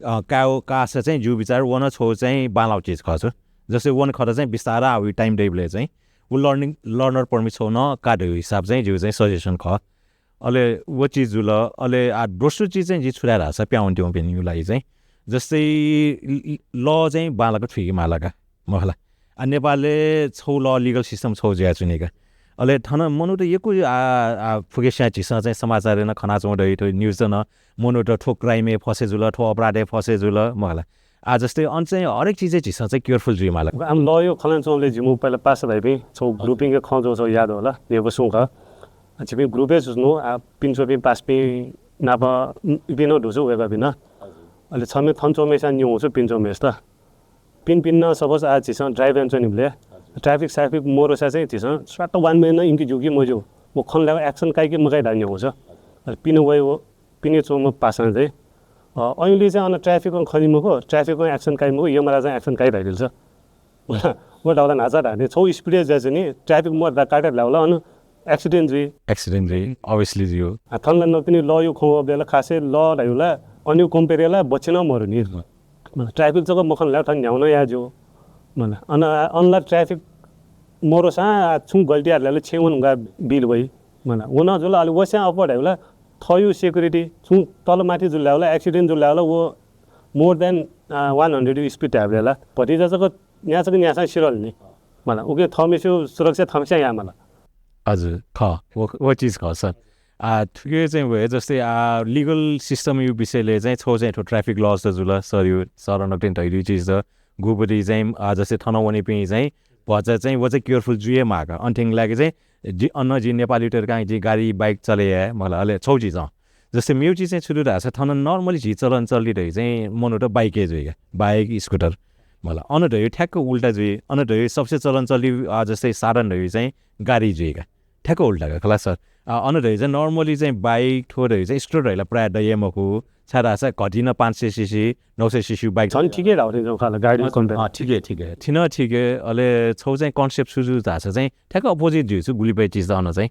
अ, काउ, कासा चाहिँ जिउ विचार व नं छौ चाहिँ बांलाउ चिज खः छु। जस्तै वने खत चाहिँ बिस्तार आ उयु time दइबलय् चाहिँ व learning, learner permit छौ नं का दइउ हिसाब चाहिँ जिउ चाहिँ suggestion खः। अले व चिज जुल। अले आ दोस्रो चिज चाहिँ जि छु धाये धाःसा प्यां वनेत्यंपिनिउ लागि चाहिँ जस्तै ल-, ल-, law चाहिँ बांलाक थुइके माल का, मखु ला। आ नेपालय् छौ law, legal system छौ जुयाच्वनी का। अले थन मनूत यक्व आ, आ फुकेस्यां झीसं चाहिँ समाचारय् नं खनाच्वं दइ, थ्व news नं मनूत थ्व crime-य् फसे जुल, थ्व अपराधय् फसे जुल, मखु ला। आ जस्तै अन चाहिँ हरेक चिजय् झीसं चाहिँ careful जुइ माल। आम law-यु खँ ल्हानाच्वंबलय् जिमिउ पहिला पासा भाइपिं छौ group-पिंके खँ च्वं छौ याद होला, न्ह्यब्वु सुं खः। आ, झीपिं group-य् जुजुनु, आ, पिने च्वंपिं पासापिं नाप, उम, इपिं नं दुजु वय्कःपिं नं। अले छम्ह थन च्वंम्हय्सिनं न्यंगु छु पिने च्वंम्हय्सित। पिने पिने नं suppose आ झीसं drive यानाच्वनीबलय् traffic साफिक मरोसा चाहिँ झीसं स्वात one way नं यंके ज्यू कि मज्यू, व खँ ल्हायेगु action काइ कि मकाइ धकाः न्यंगु छु। अले पिने वइ व, पिने च्वंम्ह पासां चाहिँ, अ, अयंलि चाहिँ अन traffic-ं खनी मखु, traffic-ं action काइ मखु, यमराजं action काइ धयादिल छु। व धाउला न्हाचा धाने, छौ speed-य् जुयाच्वनी, traffic मोर दा काटे धाउला अन accident जुइ। Accident जुइ, obviously जुइ। आ, थन ला नकतिनि law-यु खँ वःबलय् ला खासै law धाउला, अनयु compare-य् ला बच्छि नं मरुनि। मला, traffic जक मखन ला थन न्ह्याउ नं याये ज्यू। मला, अन, अन ला traffic मरोसां, आ, छुं गल्ती यात ला छेँय् वने धुंकाः बिल वइ। मला, व नं जुल, अले वस्यां अप्वः धाउला, थःयु security, छुं तल माथि जुल धाउला, accident जुल धाउला, व more than, आ, one hundred speed धाउला। भतिचा जक न्यासक न्यासां सिरल नि। मला, उके थःम्हेस्यु सुरक्षा थःम्हेस्यां याये माल। हजुर, खः। व, व चिज खः, सर। आ, थुके चाहिँ व हे जस्तै, आ, legal system-यु विषयले चाहिँ छौ चाहिँ थ्व traffic laws त जुल, सरयु, सरं नकतिनि धयादीगु चिज त। गुबलय् चाहिँ, आ, जस्तै थन वनीपिं चाहिँ भचा चाहिँ व चाहिँ careful जुइ हे माःका। अन थें लागि चाहिँ जि, अन जि नेपाली तरिकां जि गाडी bike चले याये, मला, अले छौ चिज, अँ। जस्तै मेउ चिज चाहिँ छु दु धाःसा थन normally झी चलन चल्ती धइ चाहिँ मनूत bike-य् जुइका, bike, scooter। मला, अन धइ ठ्याक्क उल्टा जुइ, अन धइ सबसे चलन चल्ती, आ, जस्तै साधन धइ चाहिँ गाडी जुइका। ठ्याक्क उल्टा का, खला सर। आ, अन धइ चाहिँ normally चाहिँ bike, थ्व धइ चाहिँ scooter धइ ला प्रायः दइ हे मखु। छाय् धाःसा घटी नं पाँच सय CC, नौ सय CC bike। झन ठिकै धाउ नि, खला, गाडी अँ, compare। अँ, ठिकै, ठिकै। थिन ठिकै, अले छौ चाहिँ concept छु जु धाःसा चाहिँ ठ्याक्क opposite जुइ छु गुलिपय् चिज त अन चाहिँ।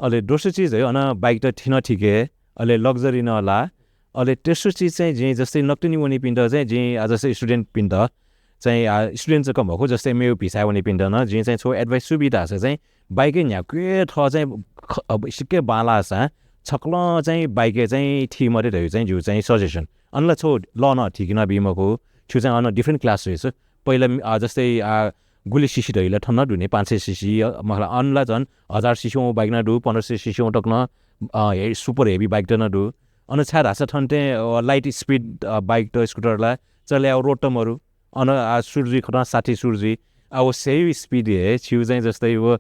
अले दोस्रो चिज धइ अन bike त थिन ठिकै, अले luxury नं ला। अले तेस्रो चिज चाहिँ जिं जस्तै नकतिनि वनीपिन्त चाहिँ जिं, आ, जस्तै student-पिन्त चाहिँ, आ, student जक मखु, जस्तै मेउ भिसाय् वनीपिन्त नं जिं चाहिँ छौ advice छु बी धाःसा चाहिँ bike-य् न्ह्याक्व थः चाहिँ ख-, अब सिक्कै बांलाःसां छकलं चाहिँ bike-य् चाहिँ थी मते धइउ चाहिँ जिउ चाहिँ suggestion। अन ला छौ ल न ठीक न बी मखु। छु चाहिँ अन डिफरेन्ट क्लास रहेछ। पहिला मि- आ, जस्तै आ, गुलि सिसी धइला थन दु नि पाँच सय सिसी, अ, मखला अन ला झन् हजार सिसी व बाइक न दु, पन्ध्र सय सिसी व तक न, अ, हे सुपर हेभी बाइक त न दु। अन छाय् धासा थन ते, अ, लाइट स्पिड, अ, बाइक त स्कुटर ला चले रोड त मरु। अन आ सुरु जुइ खतन साठी सुरु जुइ। आ व सेही स्पिड हे छिउ चाहिँ जस्तै व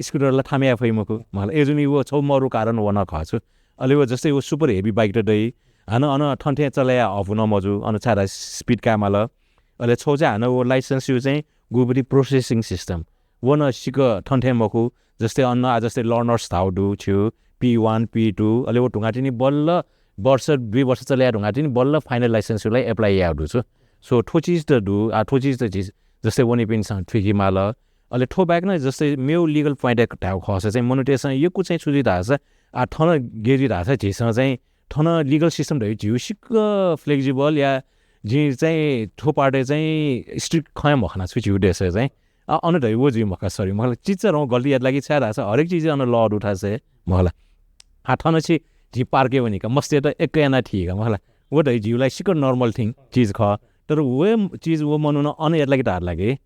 स्कुटर ला थामे फइ मखु। मखला एजुनि व छौ मरु कारण व न खछु। अले व जस्तै व सुपर हेभी बाइक त दइ। हान अन थन्थे चले अफु न मजु। अन छाय् धासा स्पिड का माल। अले छौ चाहिँ हान व लाइसेन्स यु चाहिँ गुपति प्रोसेसिङ सिस्टम। व न सिक थन्थे मखु। जस्तै अन आ जस्तै लर्नर्स धाउ दु छिउ पी वान, पी टू, अले व ढुङ्गा तिनि बल्ल वर्ष, दुई वर्ष चले या ढुङ्गा तिनि बल्ल फाइनल लाइसेन्स यु ला एप्लाई या दु छु। सो थो चिज त दु, आ थो चिज त चिज जस्तै वनिपिन्सं थुइकी माल। अले थो बाइक न जस्तै मेउ लिगल पोइन्ट धाउ खस चाहिँ मनूतेसं यकु चाहिँ छु जुइ धासा, आ थन गे जुइ धासा झीसं चाहिँ थन लिगल सिस्टम धइ झिउ सिक्क फ्लेक्सिबल या जि चाहिँ थो पार्टे चाहिँ स्ट्रिक्ट खया मखना छु झिउ देश चाहिँ। आ, अन धइ व जुइ मखा सरी, मखला चिज चाहिँ रौँ गल्ती यात लागि छाय् धासा हरेक चिज अन ल दु थासे, मखला। आ, थन छि झि पार्के वनि का, मस्ते त एक याना थी का, मखला। व धइ झिउ लागि सिक्क नर्मल थिङ चिज ख। तर व चिज व मनु न अन यात लागि धार लागि।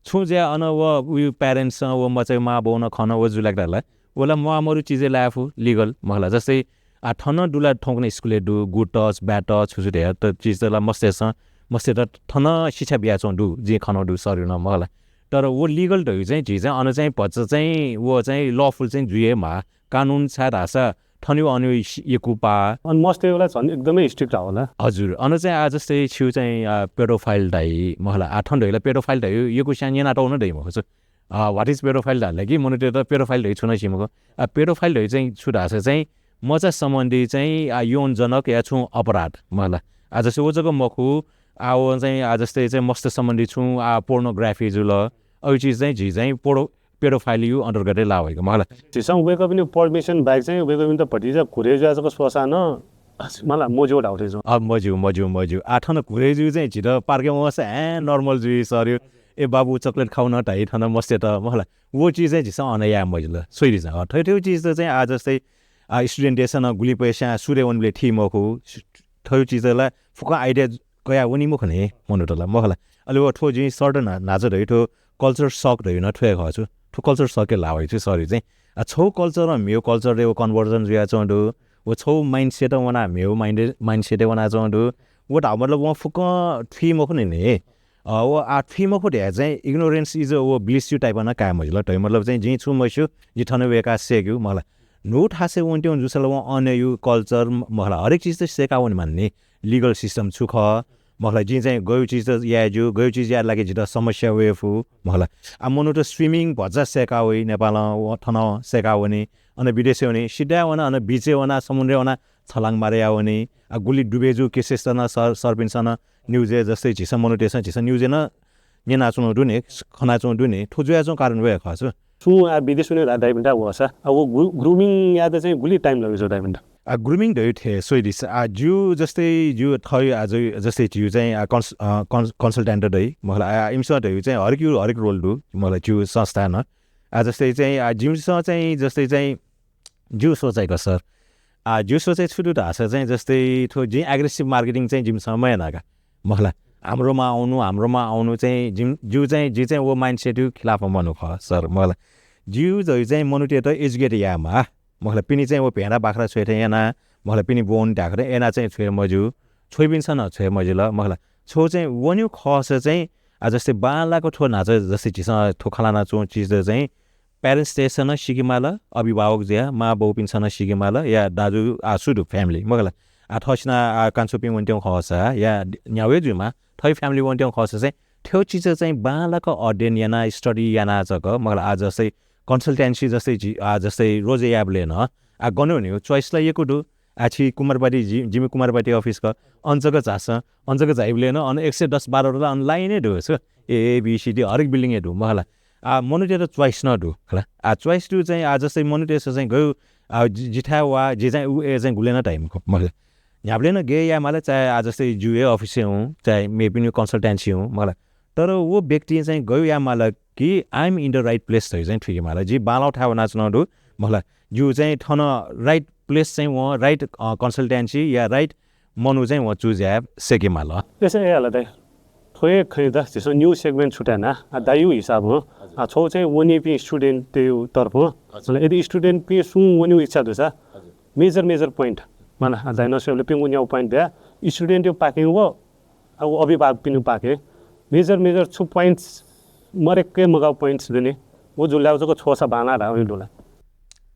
छु ज्या अन व उयु प्यारेन्ट्स व मचे मा बौ न खन व जु लागि धार ला। व ला मा मरु चिज लायफु लिगल, मखला। जस्तै आ थन दुला थौंकने स्कुले दु, गुड टच, ब्याड टच, छु छु धया त चिज त ला मस्तेसं, मस्ते त थन शिक्षा बिया चौं दु, जि खनौ दु सरी न, मखला। तर व लिगल धइ चाहिँ झी चाहिँ अन चाहिँ भच्च चाहिँ व चाहिँ लफुल चाहिँ जुइ हे मा, कानुन छाय् धासा थन्यु अन्यु यकु पा। अन मस्ते ला झन् एकदमै स्ट्रिक्ट होला। हजुर, अन चाहिँ आ जस्तै छिउ चाहिँ, आ, पेडोफाइल धाइ, मखला। आ थन धइला पेडोफाइल धाइ यकु स्यान येना तौ न धइ मखु छु। आ, what is pedophile धाल कि मनूते त पेडोफाइल धइ छु न सिमखु। आ, पेडोफाइल धइ चाहिँ छु धासा चाहिँ मचा सम्बन्धी चाहिँ, आ, यौन जनक या छु अपराध, मखला। आ जस्तै व जक मखु, आ, व चाहिँ, आ, जस्तै चाहिँ मस्त सम्बन्धी छु, आ, पोर्नोग्राफी जुल, अयु चिज चाहिँ झी चाहिँ पोडो-, पेडोफाइल यु अन्तर्गतै ला वइक, मखला। झीसं वय्कःपिनि परमिसन बाहेक चाहिँ वय्कःपिन्त भतिचा घुरे जुया जक स्वसा न, मला, मज्यू धाउ थें छु। अ, मज्यू, मज्यू, मज्यू। आ, थन घुरे जु चाहिँ झित पार्के वंसा, ए, नर्मल जुइ सर यु। ए बाबु, चकलेट खाउ न धाइ थन मस्ते त, मखला। व चिज चाहिँ झीसं अन या मजिल। सोइदिसँ। अ, थ्व, थ्व चिज त चाहिँ आ जस्तै, आ, स्टुडेन्ट देसन गुलि पैसा सुरे वनबले थी मखु। थ्व चिज ला फुक्क आइडिया कया वनी मखु नि मनूत ला, मखला। अले व थ्व जिं सर्ट ना-, नाच धइ थ्व कल्चर सक धइ न थ्व हे खः छु। थ्व कल्चर सक के ला वइ छु सर यु चाहिँ। आ, छौ कल्चर म्यू कल्चर रे व कन्भर्जन जुया चौं दु। व छौ माइन्डसेट वना म्यू माइन्ड, माइन्डसेट वना चौं दु। व धाउ मतलब व फुक्क थ्वी मखु नि नि। अ, व आ थ्वी मखु धया चाहिँ ignorance is a व bliss यु टाइप न काय मजिल। धइ मतलब चाहिँ जिं छु मस्यु, जि थन वेका सेक यु, मखला। न्हू थासे वन्त्यौं जुसल व अन्य यु कल्चर म-, मखला। हरेक चिज त सेका वने मान नि। लिगल सिस्टम छु खः, मखला। जिं चाहिँ गयु चिज त याये ज्यू, गयु चिज याये लागि जित समस्या वये फु, मखला। आ, मनूत स्विमिङ भचा सेका वइ, नेपालं व थन सेका वने, अन विदेशे वने, सिधा वना, अन बिचे वना, समुद्रे वना, छलाङ मारे या वने। आ, गुलि डुबे जु केसेस त न सर, सरपिन्सन न्यूजे जस्तै झिसं मनूतेसं झिसं न्यूजे न न्यनाच्वनु दु नि, खनाच्वनु दु नि, थ्व जुयाच्वं कारण वये खः छु। सुं आ विदेश वने ला दाइबिन्त वःसा, आ व ग्रु-, ग्रुमिङ यात चाहिँ गुलि टाइम लगे छु दाइबिन्त? आ ग्रुमिङ धयु थे सोइदिस। आ ज्यू जस्तै ज्यू थयु आ ज्यू जस्तै ज्यू चाहिँ आ कन्स-, अ, कन्स-, कन्सल्टेन्ट दइ, मखला। आ इमिसं धयु चाहिँ हरेक यु हरेक रोल दु, मखला, ज्यू संस्था न। आ जस्तै चाहिँ आ जिमिसं चाहिँ जस्तै चाहिँ ज्यू सोचाइ क सर। आ, ज्यू सोचाइ छु दु धाःसा चाहिँ जस्तै थ्व जिं एग्रेसिभ मार्केटिङ चाहिँ जिमिसं मयाना का। मखला, हाम्रोमा आउनु, हाम्रोमा आउनु चाहिँ जिम-, ज्यू चाहिँ, जि चाहिँ व माइन्डसेट यु खिलाफ मनु खः सर, मखला। ज्यू धयु चाहिँ मनूतय्त एजुकेट यायेमाः, मखला। पिनि चाहिँ व भेडा बाख्रा छ्वये थें याना, मखला, पिनि बोन ढाक्रा याना चाहिँ छ्वये मज्यू, छ्वइपिन्सं नं छ्वये मजिल, मखला। छ्व चाहिँ वन्यु खःसा चाहिँ, आ, जस्तै बांलाक थ्व न्हाचः जस्तै झीसं थ्व खँ ल्हानाच्वं चिज चाहिँ प्यारेन्ट्सतय्सं नं सिके माल, अभिभावक जुया मां बौपिन्सं नं सिके माल, या दाजु आ सु दु फ्यामिली, मखला। आ थःसिना आ कान्छोपिं वन्त्यौं खःसा, या न्ह्यावय् जुइमा, थः फ्यामिली वन्त्यौं खःसा चाहिँ थ्व चिज चाहिँ बांलाक अध्ययन याना, स्टडी याना जक, मखला। आ जस्तै कन्सल्टेन्सी जस्तै जि-, आ जस्तै रोजे याबलय् नं, आ गन वन्यु च्वाइस ला यक्व दु, आ छि कुमारपाटी जि-, जिमि कुमारपाटी अफिस क, अन जक झासँ, अन जक झाइबलय् नं अन एक सय दस बाह्र ला अन लाइनै दु छु। A, B, C, D हरेक बिल्डिङ हे दु, मखला। आ, मनूतय्त च्वाइस नं दु, खला। आ, च्वाइस दु चाहिँ, आ, जस्तै मनूतय्सं चाहिँ गयु, आ, जि-, जिथाय् वा, जि चाहिँ उ ए चाहिँ गुले नं धाइ मखु, मखला। न्ह्याबलें नं गे याये माल, चाहे, आ, जस्तै ज्यू हे अफिसय् हुँ, चाहे मेपिनि कन्सल्टेन्सी हुँ, मखला। तर व व्यक्तिं चाहिँ गयु याये माल कि I am in the right place धयु चाहिँ थुइके माल। जि बांलाउ थाय् वनाच्वना दु, मखला। ज्यू चाहिँ थन राइट प्लेस चाहिँ वं, राइट, अ, कन्सल्टेन्सी या राइट मनू चाहिँ वं चुज याये सकेमाल। त्यसै याला दाइ। थ्व हे खनी द, झीसं न्यू सेगमेन्ट छुट्याना, आ, दाइयु हिसाबं, आ, छौ चाहिँ वनीपिं स्टुडेन्टयु तर्फं, हजुर। यदि स्टुडेन्टपिं सुं वनीयु इच्छा दुसा, हजुर। मेजर, मेजर पोइन्ट, माला, आ, दाइनं स्वयेबलय् प्यंगू न्याउ पोइन्ट दया, स्टुडेन्टयु पाखें व, आ, व अभिभावकपिनियु पाखें, मेजर, मेजर छु पोइन्ट्स, मरेक्कै मगाउ पोइन्ट्स दुने, व जुलाउ जक छ्वसा बांला धा वइ दुला।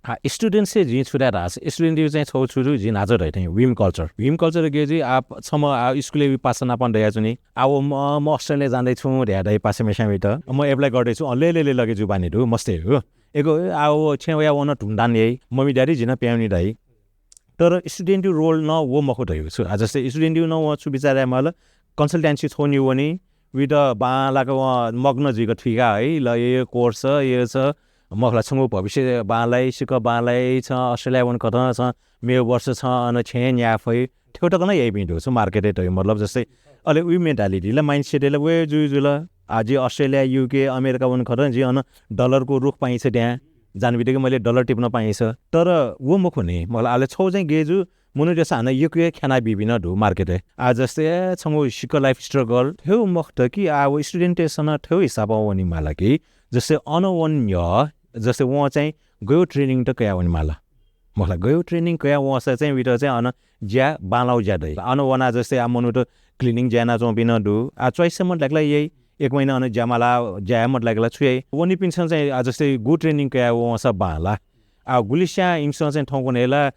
आ, स्टुडेन्ट्स हे जिं छु धाये धाःसा, स्टुडेन्टयु चाहिँ छौ छु जु जिं न्हाचः धयाथें whim culture। Whim culture के जि आ, छम्ह आ, स्कुलय् पासा नापं दयाच्वनी। आ, व म, म अस्ट्रेलिया जाँदैछु धया दाइ पासा मेसां वइत। म एप्लाई गर्दैछु, अँ, ले, ले, ले लगे जु बानी दु, मस्तय् दु। एगो, आ, व छेँ वया वन धुमधाम याइ, मम्मी ड्याडी जिं प्याउनी दाइ। तर स्टुडेन्टयु रोल न व मखु धयु छु। आ, जस्तै स्टुडेन्टयु न व छु बिचार याये माल, कन्सल्टेन्सी छौ नि वनी, वित बांलाक व मग्न जुइक थुइका है, ल, यो, यो कोर्स छ, यो छ, मखला छंगु भविष्य बांलाइ, सिक्क बांलाइ, छ अस्ट्रेलिया वन कथं छ, मेगु वर्ष छ, अन छेँ न्याये फइ, थ्यौ तक न याइपिं दु छु मार्केटय् धयु, मतलब जस्तै, अले उइ मेन्टालिटी ल, माइन्डसेट ल, वे जुइ जुल। आ, जि अस्ट्रेलिया, युके, अमेरिका वन कथं जि अन डलरको रुख पाइन्छ त्यहाँ, जान बितेक मैले डलर टिप्न पाइन्छ। तर व मखु नि, मखला अले छौ चाहिँ गेजु, मनूतय्‌सं हानं यक्व हे ख्याना बीबी नं दु मार्केटय्। आ, जस्तै, ए, छंगु सिक्क लाइफ स्ट्रगल थ्यौ मखुत कि, आ, व स्टुडेन्टतय्‌सं नं थ्यौ हिसाबं वने माल कि, जस्तै अन वने न्ह्यः, जस्तै वं चाहिँ गयु ट्रेनिङ त कया वने माल। मखला गयु ट्रेनिङ कया वंसा चाहिँ वित चाहिँ अन ज्या बांलाउ ज्या दइ। अन वना जस्तै आ मनूत क्लिनिङ ज्या यानाच्वंपिं नं दु। आ, च्वाइस मत लाइक ला याइ, एक महिना अन ज्या माला ज्या मत लाइक ला छु याइ। वनीपिन्सं चाहिँ आ जस्तै गु ट्रेनिङ कया वंसा बांला। आ, गुलिस्यां इमिसं चाहिँ थौंकन्हय् ला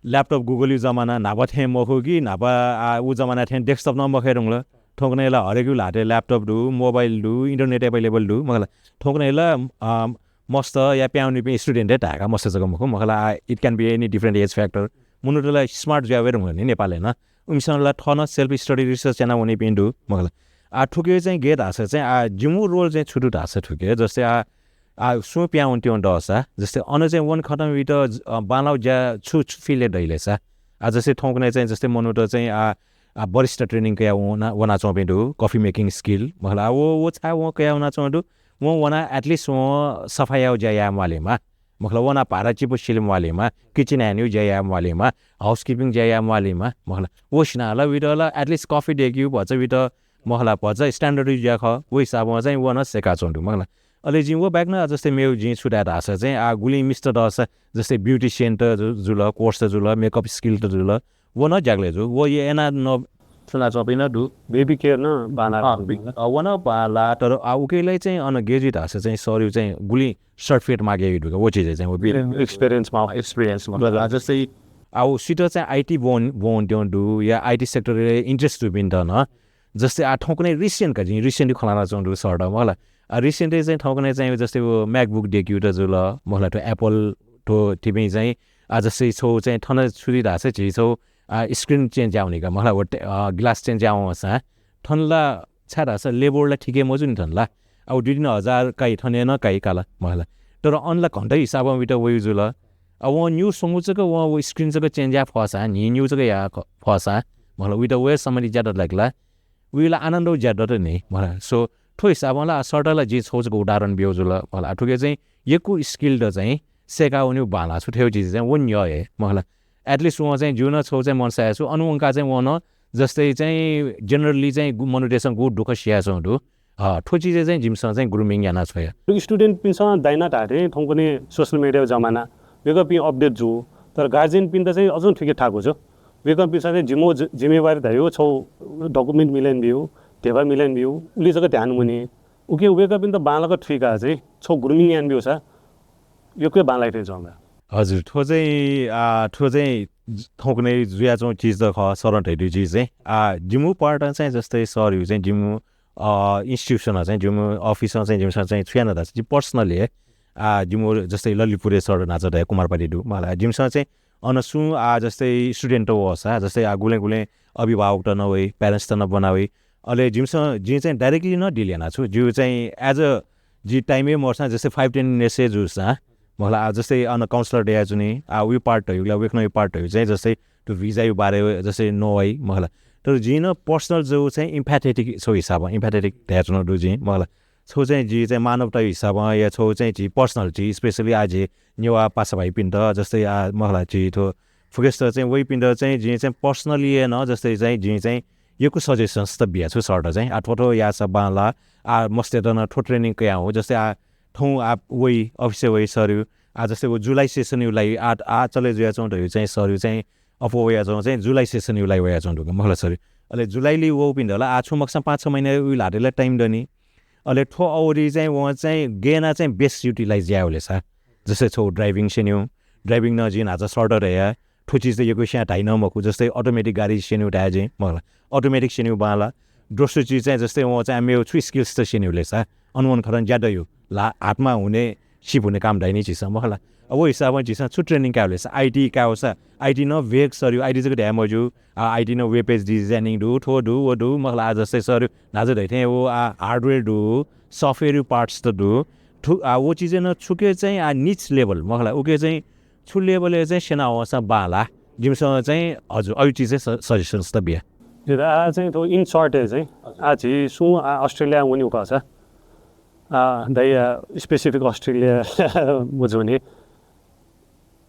ल्यापटप गुगलयु जमाना न्हापा थें मखु कि न्हापा, आ, उ जमाना थें डेस्कटप नं मखये धुंकल। थौंकन्हय् ला हरेकयु ल्हातय् ल्यापटप दु, मोबाइल दु, इन्टरनेट एभाइलेबल दु, मखला। थौंकन्हय् ला, आ, मस्त या प्याउनेपिं स्टुडेन्ट हे धायेका मस्त जक मखु, मखला, आ, it can be any different age factor। मनूत ला स्मार्ट जुया वये धुंकल नि नेपालय् नं। उमिसं ला थः नं सेल्फ स्टडी रिसर्च याना वनीपिं दु, मखला। आ, थुके चाहिँ गे धाःसा चाहिँ, आ, जिमु रोल चाहिँ छु दु धाःसा थुके, जस्तै, आ, आ, सुं प्याउन त्यौं दःसा, जस्तै अन चाहिँ वन खतम वित, अ, बांलाउ ज्या छु, छु फिल्डय् दइलेसा। आ, जस्तै थौंकन्हय् चाहिँ जस्तै मनूत चाहिँ, आ, आ, वरिष्ठ ट्रेनिङ कया वना, वनाच्वंपिं दु, कफी मेकिङ स्किल, मखला, आ, व, व छाय् वं कया वनाच्वं दु, वं वना at least वं सफा याउ ज्या याये म्वालेमा, मखला, वना भारा चिपु सिले म्वालेमा, किचन ह्यान्डयु ज्या याये म्वालेमा, हाउसकिपिङ ज्या याये म्वालेमा, मखला, व सिना ला वित ला at least कफी डेकयु भचा वित, मखला, भचा स्ट्यान्डर्डयु ज्या खः, व हिसाबं चाहिँ व नं सेकाच्वं दु, मखला। अले जिं व बाहेक नं जस्तै मेउ जिं छु धाये धाःसा चाहिँ, आ, गुलिं मिस्टर दःसा, जस्तै ब्युटिसियन त जु-, जुल, कोर्स त जुल, मेकअप स्किल त जुल, व नं ज्याकले जु, व ये एना न सुना चपिन दु। बेबी केयर न बांला। अँ, बि-, अ, व नं बांला, तर, आ, उकेलाई चाहिँ अन गेजी धाःसा चाहिँ सरयु चाहिँ गुलिं सर्टिफिकेट मागे दु का, व चिज चाहिँ व बि-, एक्सपिरियन्स मा, एक्सपिरियन्स मा। आ, जस्तै, आ, उ सित चाहिँ आइटी बोन, बोन त्यौं दु, या आइटी सेक्टर इन्ट्रेस्ट दुपिन्त न, जस्तै आ थौंकन्हय् रिसेन्ट का, जिं रिसेन्ट खँ ल्हानाच्वं दु सर्ट, मखला। आ, रिसेन्ट चाहिँ थौंकन्हय् चाहिँ जस्तै व MacBook डेकयु त जुल, मखला, थ्व एप्पल थ्व थिपिं चाहिँ, आ, जस्तै छौ चाहिँ थन छु जुइ धाःसा झी छौ, आ, स्क्रिन चेन्ज यावनी का, मखला, व टे-, अ, ग्लास चेन्ज यावंसा, थन ला छाय् धाःसा लेबर ला ठिकै मजू नि थन ला। आ, व दुई तीन हजार काइ थन नं काइ काला, मखला। तर अन ला घन्टा हिसाबं वित वयु जुल। आ, वं न्यू स्वंगु जक वं व स्क्रिन जक चेन्ज या फसा, न्हि न्यू जक या क-, फसा, मखला, वित व सम्बन्धी ज्यादा लाइक ला। उइला आनन्द ज्यादा त नि, मखला। So, थ्व हिसाबं ला, आ, सर्ट ला जिं छौ जक उदाहरण ब्यौ जुल, मखला। आ, थुके चाहिँ यक्व स्किल त चाहिँ सेका वन्यु बांला छु थ्यौ चिज चाहिँ व न्यः हे, मखला। At least वं चाहिँ ज्यू न छौ चाहिँ मनसाया छु, अन वंका चाहिँ वं न जस्तै चाहिँ generally चाहिँ गु-, मनूतय्‌सं गु दुःख सियाच्वं दु। अ, थ्व चिजय् चाहिँ जिमिसं चाहिँ ग्रुमिङ याना छ्वया। स्टुडेन्टपिन्सं दाइना धाःथें थौंकन्हय् सोसियल मिडिया जमाना, वेकपिं अपडेट जू, तर गार्जियनपिन्त चाहिँ अझ थुके थाकु जू। वेकपिन्सं चाहिँ जिमो जि-, जिम्मेवारी धयो, छौ डकुमेन्ट मिलेन बिउ, धेबा मिलेन बिउ, उलि जक ध्यान मुने। उके वेकपिन्त बांलाक थुइका चाहिँ छौ ग्रुमिङ यान बिउसा, यक्व बांलाइ थें जूंगा। हजुर, थ्व चाहिँ, आ, थ्व चाहिँ थौंकन्हय् जुयाच्वं चिज त खः, सरं धयादीगु चिज चाहिँ। आ, जिमु पार्ट चाहिँ जस्तै सरयु चाहिँ जिमु, अ, इन्स्टिट्युसन चाहिँ जिमु अफिसं चाहिँ जिमिसं चाहिँ छु याना धाःसा जि पर्सनली हे, आ, जिमु जस्तै ललितपुरय् सर नाचा धया कुमारपाटी दु, मखला, जिमिसं चाहिँ अन सुं, आ, जस्तै स्टुडेन्ट वःसा, जस्तै, आ, गुलें गुलें अभिभावक त न वइ, प्यारेन्ट्स त न बना वइ। अले जिमिसं, जिं चाहिँ डाइरेक्टली न डिल याना छु। जिउ चाहिँ एज अ जि टाइमय् मर्सा जस्तै फाइभ टेन मिनेट्सय् जूसा, मखला, आ, जस्तै अन काउन्सलर दया जुनि, आ, उइ पार्ट धयु, ला वेकनयु पार्ट धयु चाहिँ जस्तै त्यो भिजायु बारे जस्तै नवाइ, मखला। तर जिं न पर्सनल जो चाहिँ इम्प्याथेटिक छौ हिसाबं, इम्प्याथेटिक धया च्वना दु जिं, मखला। छौ चाहिँ जि चाहिँ मानवता हिसाबं या छौ चाहिँ जि पर्सनल जि स्पेसली आ जि नेवा पासा भाइपिन्त जस्तै आ मखला जि थ्व फुकेस्त चाहिँ वइपिन्त चाहिँ जिं चाहिँ personally हे नं जस्तै चाहिँ जिं चाहिँ यक्व suggestions त बिया छु सरत चाहिँ आ थ्व थ्व याःसा बांला। आ मस्तय्त नं थ्व training कयां हो जस्तै आ थौं आ वइ office वइ सरयु आ जस्तै व जुलाई session यु लागि आ आ चले जुया च्वं धयु चाहिँ सरयु चाहिँ अप्वः वया च्वं चाहिँ जुलाई session यु लागि वया च्वं धुक मखला सरयु। अले जुलाईली वःपिन्त ला आ छु मखसं पाँच छ महिना उइ ल्हातय् ला time दनि। अले थ्व अवधि चाहिँ वं चाहिँ गय् याना चाहिँ best utilize यायेवले सा जस्तै छौ driving स्यन्यु driving नं जिं न्हाचा सरत धया थ्व चिज त यक्व स्यां धाइ नं मखु जस्तै automatic गाडी स्यन्यु धाये जिं मखला automatic स्यन्यु बांला। दोस्रो चिज चाहिँ जस्तै वं चाहिँ मेव छु skills त स्यन्यु ले सा अनुवन खरन ज्या दयु ला हातमा हुने सिप हुने काम धाइ नि झीसं मखला। अब व हिसाबं झीसं छु training कायेवले सा IT कायेवसा IT नं वेग सरयु IT जक धाये मज्यू। आ IT नं web page designing दु थ्व दु व दु मखला आ जस्तै सरयु न्हाचा धइथें व आ hardware दु software parts त दु। थु आ व चिज नं छुके चाहिँ आ niche level मखला उके चाहिँ छु level य् चाहिँ स्यना वंसा बांला। जिमिसं चाहिँ हजुर अयु चिज चाहिँ suggestions त बिया। आ चाहिँ थ्व in short य् चाहिँ आ झी सुं आ Australia वन्यु खःसा आ दया specific Australia बुझुने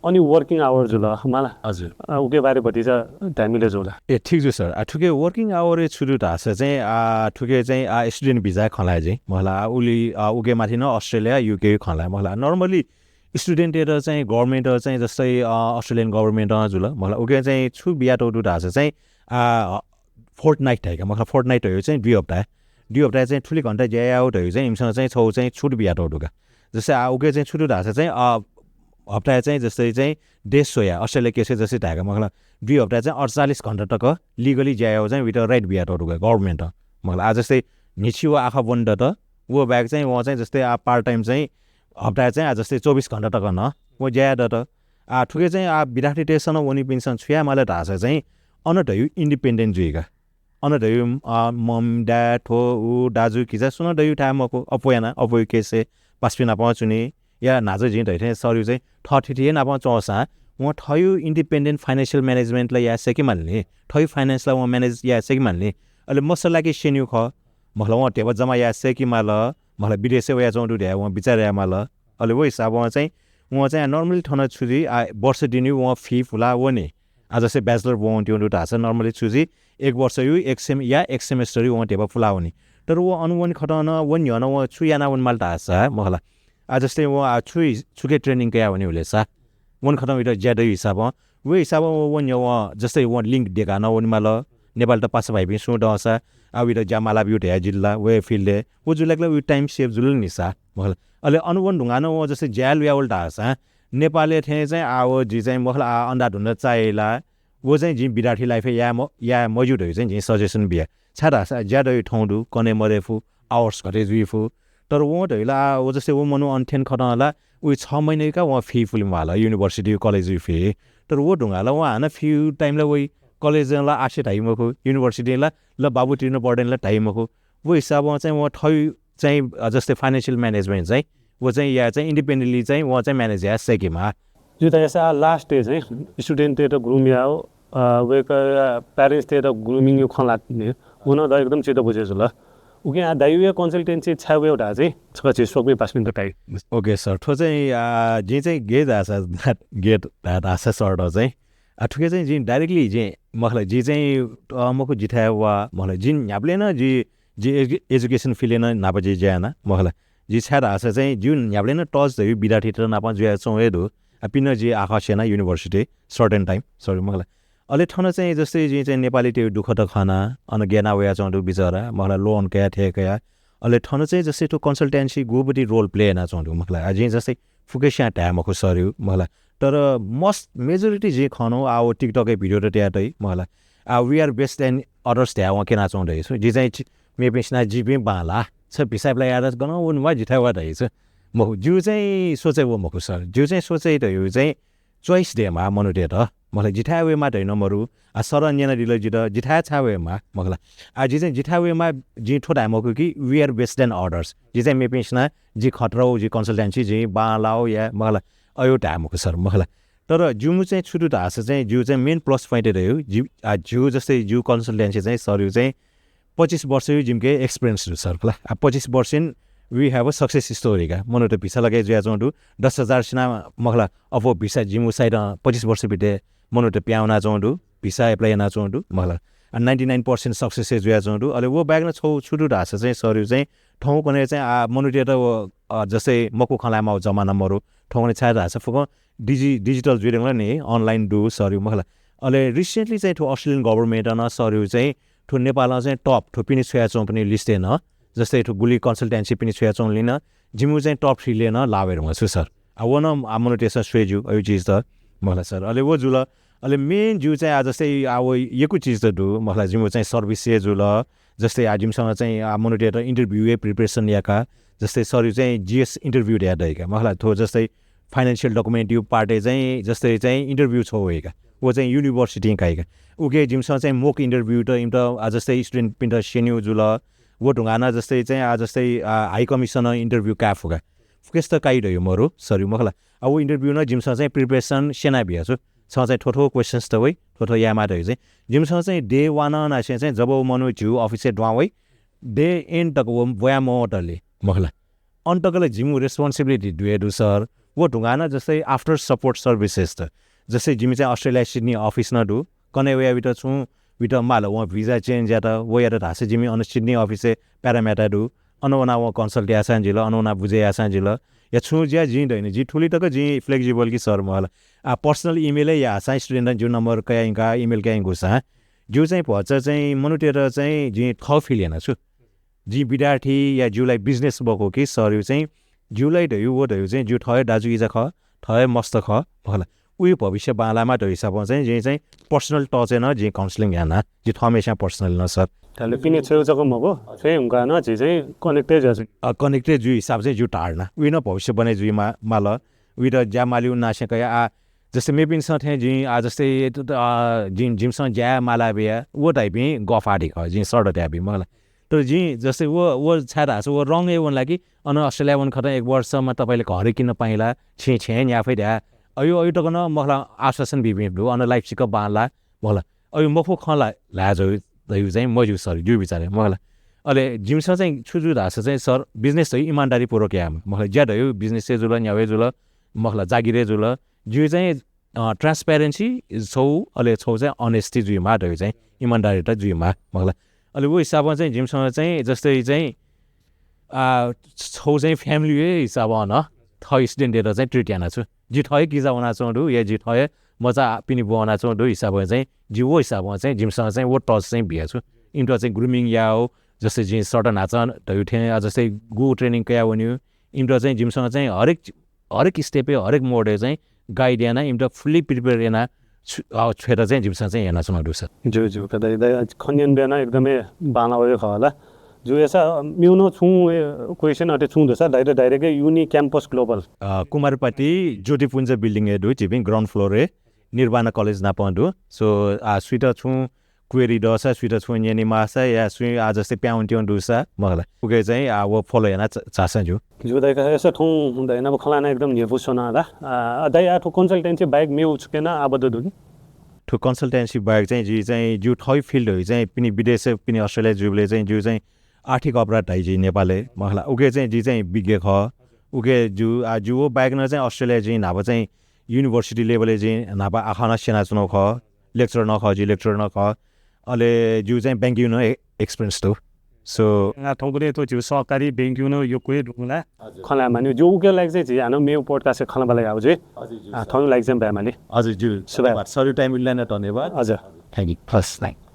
अनि working hour जुल मला हजुर। आ उके बारे भतिचा धामिले जुल। ए ठीक जु सर। आ थुके working hour य् छु दु धाःसा चाहिँ आ थुके चाहिँ आ student visa खँ ल्हाये जिं मखला आ उलि आ उके माथि नं Australia UK खँ ल्हाये मखला। Normally student य् त चाहिँ government चाहिँ जस्तै अ Australian government जुल मखला उके चाहिँ छु बिया तौ दु धाःसा चाहिँ आ fortnight धाइ का मखला fortnight धयु चाहिँ दुई हप्ता दुई हप्ता चाहिँ थुलि घण्टा ज्या याउ धयु चाहिँ इमिसं चाहिँ छौ चाहिँ छुट बिया तौ दु का। जस्तै आ उके चाहिँ छु दु धाःसा चाहिँ अ हप्ता चाहिँ जस्तै चाहिँ देश स्वया Australia case जस्तै धाइ का मखला दुई हप्ता चाहिँ अठचालिस घण्टा तक legally ज्या याउ चाहिँ उइत right बिया तौ दु का government मखला आ जस्तै न्हिछि व आखा बन्द त व बाहेक चाहिँ वं चाहिँ जस्तै आ part time चाहिँ हप्ता चाहिँ आ जस्तै चौबिस घण्टा तक नं व ज्या यात। आ थुके चाहिँ आ विद्यार्थीतय्‌सं वनीपिन्सं छु याये माल धाःसा चाहिँ अन धयु independent जुइका अन धयु अ mom dad थ्व उ दाजु किजा सुनं धयु थाय् मखु अप्वयाना अप्वयु case य् पासापिं नाप चुनी या न्हाचा जिं धइथें सरयु चाहिँ थःथिति हे नाप च्वंसां वं थयु independent financial management ला याये सके मालनि। थयु finance ला वं manage याये सके मालनि। अले मसलाके स्यन्यु खः मखला वं ध्यबा जमा याये सके माल। मखला विदेशय् वया च्वं दु धया वं बिचार याये माल। अले व हिसाबं चाहिँ वं चाहिँ normally थन छु जुइ आ वर्ष दिनयु वं fee फुला वनी। आ जस्तै bachelor वं त्यं दु धाःसा normally छु जुइ एक वर्षयु एक सेम या एक semester यु वं ध्यबा फुला वनी। तर व अन वनी खतं नं व न्ह्यः नं वं छु याना वने माल धाःसा मखला आ जस्तै वं आ छु छुके training कया वनी हुले सा वने खतं उइत ज्या दयु हिसाबं व हिसाबं व व न्ह्यः वं जस्तै वं link देका नं वने माल। नेपाल त पासा भाइपिं सुं दंसा आ उइत ज्या मालाब्यु धया जिल्ला व field य् व जुलाक ला उ time save जुल नि सा मखला। अले अन वन धुंगा नं वं जस्तै ज्या लुया वल धाःसा नेपालय् थें चाहिँ आ व जि चाहिँ मखला आ अन्धाधुन्ध चायेला व चाहिँ जिं विद्यार्थी life य् याये म याये मज्यू धयु चाहिँ जिं suggestion बिया। छाय् धाःसा ज्या दयु थौं दु कने मरे फु hours घटे जुइ फु। तर वं धयु ला आ व जस्तै व मनु अन थेन खतं ला उइ छ महिना का वं fee फुलिम वाल university college यु fee। तर व धुंगा ला वं हानं fee time ला वइ college ला आसे धाइ मखु university ला ल बाबु तिर्नु पर्दैन ला धाइ मखु। व हिसाबं चाहिँ वं थयु चाहिँ अ, जस्तै financial management चाहिँ व चाहिँ या चाहिँ independently चाहिँ वं चाहिँ manage याये सकेमा। जु धाःसा last य् चाहिँ student तय्‌त groom याउ अ, वय्‌कः parents तय्‌त grooming यु खँ ल्हात नि। व नं द एकदम चित्त बुझे जुल। उके आ दाइया consultancy छाय् वयेउ धाः चाहिँ छकः झी स्वकुमि पासापिन्त काइ। OK sir, थ्व चाहिँ आ, जिं चाहिँ गे धाःसा गे धा- धाःसा सरत चाहिँ आ, थुके चाहिँ जिं directly जिं मखला जि चाहिँ अ, मखु जिथाय् वा मखला जिं न्ह्याबलें नं जि जि एजु- education field नं नाप जि ज्या याना मखला। जि छाय् धाःसा चाहिँ जिउ न्ह्याबलें नं touch धयु विद्यार्थीत नाप जुया च्वं हे दु। आ, पिन जि आखः स्यना university certain time sorry मखला। अले थन चाहिँ जस्तै जि चाहिँ नेपाली त्यो दुःख त खना अन गेना वया च्वं दु बिचरा मखला loan कया थे कया। अले थन चाहिँ जस्तै त्यो consultancy गुबटी role play याना च्वं दु मखला। आ, जिं जस्तै फुके स्यां धाये मखु सरयु मखला। तर most majority जिं खनु आ व TikTok य् video त तया तइ मखला। आ, we are best than others धाये वं केना च्वं दइ छु। जि चाहिँ छि- मेपिं सिना जिपिं बांला छ भिसाइपला यादस गन वन वा जिथाय् वा दइ छु। मखु, जिउ चाहिँ सोचे व मखु सर। जिउ चाहिँ सोचे त यु चाहिँ choice दे मा मनु दे त। मखला जिथाय् वे मा दइ न मरु। आ, सर न्यना दिल जित जिथाय् छा वे मा मखला। आ, जि चाहिँ जिथाय् वे मा जि थो धाये मखु कि we are best than others। जि चाहिँ मेपिं सिना जि खतरा जि consultancy जि बांलाओ या मखला। अयो धाये मखु सर मखला। तर जिउ चाहिँ छु दु धाःसा चाहिँ जिउ चाहिँ main plus point रह्यो। जिउ, आ, जिउ जस्तै जिउ consultancy चाहिँ सरयु चाहिँ पच्चिस वर्षयु जिमके experience दु सर खला। आ, पच्चिस वर्षिन we have a success story का। मनु त भिसा लगे जुया च्वं दु दस हजार सिना मखला। अफो भिसा जिमु side पच्चिस वर्ष भिते मनूत पिहां वनाच्वंगु दु, भिसा एप्लाई यानाच्वंगु दु, मखला। आ, नाइन्टी नाइन पर्सेन्ट सक्सेस हे जुयाच्वंगु दु। अले व बाहेक नं छगू छु दु धाःसा चाहिँ सरयु चाहिँ थौंकन्हय् चाहिँ आ, मनूतय्‌त व, अ, जस्तै मखु खँ ल्हायेमाःगु जमाना मरु। थौंकन्हय् छाय् धाःसा फुक्कं डिजि-, डिजिटल जुइधुंकल नि, अनलाइन दु सरयु, मखला। अले रिसेन्टली चाहिँ थ्व अस्ट्रेलियन गभर्नमेन्टं नं सरयु चाहिँ थ्व नेपालं चाहिँ टप थ्व पिने छ्वयाच्वंपिनि लिस्टय् नं, जस्तै थ्व गुलि कन्सल्टेन्सी पिने छ्वयाच्वंगुलिं नं जिमिगु चाहिँ टप थ्रीलय् नं लाः वये धुंकल छु सर। आ, व नं आ, मनूतय्‌सं स्वये ज्यू, अयु चिज त, मखला सर। अले व जुल, अले मेन ज्यू चाहिँ आ, जस्तै आ, व यक्व चिज त दु, मखला, जिमिगु चाहिँ सर्भिस हे जुल, जस्तै आ, जिमिसं चाहिँ आ, मनूतय्‌त इन्टरभ्यू हे प्रिपरेसन याका, जस्तै सरयु चाहिँ जीएस इन्टरभ्यू धया दइका, मखला, थ्व जस्तै फाइनेन्सियल डकुमेन्टयु पार्टय् चाहिँ जस्तै चाहिँ इन्टरभ्यू छगू वइका, व चाहिँ युनिभर्सिटिं काइका। उके जिमिसं चाहिँ मोक इन्टरभ्यू त इमित आ, जस्तै स्टुडेन्टपिन्त स्यनेगु जुल, व धुंकाः नं जस्तै चाहिँ आ, जस्तै आ, हाई कमिसन इन्टरभ्यू काये फुका। फुकेस्त काइ धयु मरु सरयु, मखला। आ, व इन्टरभ्यू नं जिमिसं चाहिँ प्रिपरेसन स्यना बिया छु। छं चाहिँ थ्व थ्व क्वेसन्स त वइ, थ्व थ्व यायेमाः धयु चाहिँ। जिमिसं चाहिँ डे वन नासें चाहिँ जब व मनू झ्यू अफिसय् दुहां वइ, डे एन्ड तक व वया मवतले, मखला। अन तक ला जिमिगु रेस्पोन्सिबिलिटी दु हे दु सर। व धुंकाः नं जस्तै आफ्टर सपोर्ट सर्भिसेस त, जस्तै जिमि चाहिँ अस्ट्रेलिया सिडनी अफिस नं दु, कन्हय् वया वित छुं वित माल, वं भिजा चेन्ज यात, व यात धाःसा जिमि अन सिडनी अफिसय् प्याराम्याटा दु, अन वनाः वं कन्सल्ट याःसां जिल, अन वनाः बुझे याःसां जिल, या छुं ज्या जिं दइनि, जि थुलि तक जिं फ्लेक्सिबल कि सर, मखला। आ, पर्सनल इमेल हे याःसां स्टुडेन्टं जिगु नम्बर कयाः यंकाः इमेल कयाः यंकूसां, जिगु चाहिँ भचा चाहिँ मनूतय्‌त चाहिँ जिं थः फिल याना छु। जिं विद्यार्थी या जिगु लागि बिजनेस मखु कि सरयु चाहिँ जिगु लागि धयु व धयु चाहिँ जिगु थः हे दाजु इजा खः, थः हे मस्त खः, मखला। उइ भविष्य बांलामा धयु हिसाबं चाहिँ जिं चाहिँ पर्सनल टचय् नं जिं काउन्सिलिङ याना, जि थःम्हेस्यां पर्सनल नं सर। ताले पिने छेउ जक मखु, छेँ हुंकाः नं झी चाहिँ कनेक्टै जुया छु। अ, कनेक्टै जु हिसाब चाहिँ जिगु धारणा। उइ नं भविष्य बने जुइ मा-, माल। उइत ज्या मालिउ नासें कया आ, जस्तै मेपिन्सं थें जिं आ, जस्तै त, आ, जिं, जिमिसं ज्या माला बिया, व धाइपिं गफाडी खः, जिं सर धाइपिं मखला। तर जिं जस्तै व, व छाय् धाःसा व रंग हे वन ला कि, अन अस्ट्रेलिया वन खतं एक वर्षमा तपाईंले घर किन पाइला, छेँ, छेँ न्याफै ध्या। अयु, अयु तक नं मखला आश्वासन बिपिं दु, अन लाइफ सिक बांला, मखला। अयु मखु खँ ला, ल्हाये जयु, धयु चाहिँ मज्यू सर, ज्यू विचार हे, मखला। अले जिमिसं चाहिँ छु जु धाःसा चाहिँ सर, बिजनेस धयु इमानदारीपूर्वक यायेमा, मखला। ज्या धयु बिजनेस हे जुल, न्ह्याउ हे जुल, मखला, जागिर हे जुल। ज्यू चाहिँ अ, ट्रान्सप्यारेन्सी छौ, अले छौ चाहिँ अनेस्टी जुइमा धयु चाहिँ इमानदारिता जुइमा, मखला। अले व हिसाबं चाहिँ जिमिसं चाहिँ जस्तै चाहिँ, आ, छौ चाहिँ फ्यामिली हे हिसाबं न थः स्टुडेन्टतय्‌त चाहिँ ट्रिट याना छु। जि थः हे किजा वनाच्वं दु, या जि थः हे मचा पिने ब्वं वनाच्वं दु हिसाबं चाहिँ जि व हिसाबं चाहिँ जिमिसं चाहिँ व टच चाहिँ बिया छु। इमित चाहिँ ग्रुमिङ याउ, जस्तै जिं सडा न्हाचा धयु थें, आ, जस्तै गु ट्रेनिङ कया वन्यु, इमित चाहिँ जिमिसं चाहिँ हरेक हरेक स्टेपय्, हरेक मोडय् चाहिँ गाइड याना, इमित फुल्ली प्रिपेयर याना छु-, अ, छ्वयेत चाहिँ जिमिसं चाहिँ यानाच्वना दु सर। ज्यू, ज्यू, का दाइ, दाइ, खँ न्यने ब्याना एकदमै बांलाः वय् खः ला। ज्यू, अय्‌सा मेगु नं छुं हे क्वेसन अथे छुं दु सर, direct, direct हे Uni Campus Global। अ, कुमारपाटी ज्योतिपुञ्ज बिल्डिङ हे दु, झीपिं ग्राउन्ड फ्लोर हे निर्वाणा कलेज नापं दु। So, आ, सुइत छुं क्वेरी दःसा, सुइत छुं न्यने माःसा, या सुइ आ जस्तै प्याउन्ट्यौं दुसा, मखला। उके चाहिँ आ व फलो याना च-, चासा ज्यू। ज्यू दाइ का, अय्‌सा थौं दाइ नाप खँ ल्हाना एकदम न्ह्यइपु स्वना ला। आ, दाइ आ थ्व कन्सल्टेन्सी बाहेक मेउ छुके नं आबद्ध दु नि? थ्व कन्सल्टेन्सी बाहेक चाहिँ जि चाहिँ ज्यू थः हे फिल्ड होइ चाहिँ पिने विदेश, पिने अस्ट्रेलिया जुइबलय् चाहिँ ज्यू चाहिँ आर्थिक अपराध धाइ जि नेपालय्, मखला। उके चाहिँ जि चाहिँ विज्ञ खः। उके ज्यू, आ, ज्यू व बाहेक नं चाहिँ अस्ट्रेलिया जि न्हापा चाहिँ युनिभर्सिटी लेभलय् जि न्हापा आखः नं स्यनाच्वनागु खः। लेक्चरर नं खः, जि लेक्चरर नं खः। अले ज्यू चाहिँ ब्याङ्किङ नं ए-, एक्सपिरियन्स दु। So, आ, थौंकन्हय् थ्व ज्यू सहकारी ब्याङ्किङ नं यक्व हे दु ला। हजुर। खँ ल्हाये मानि। ज्यू उके लागि चाहिँ जि हानं मेउ पोडकास्टय् खँ ल्हायेबलय् याउ जि। हजुर, ज्यू, आ, सर। थौं लागि चाहिँ ब्याये मानि। हजुर, ज्यू। सुभाय्। धन्यवाद। सरयु टाइम मिलय् नं धन्यवाद। हजुर। Thank you। First time।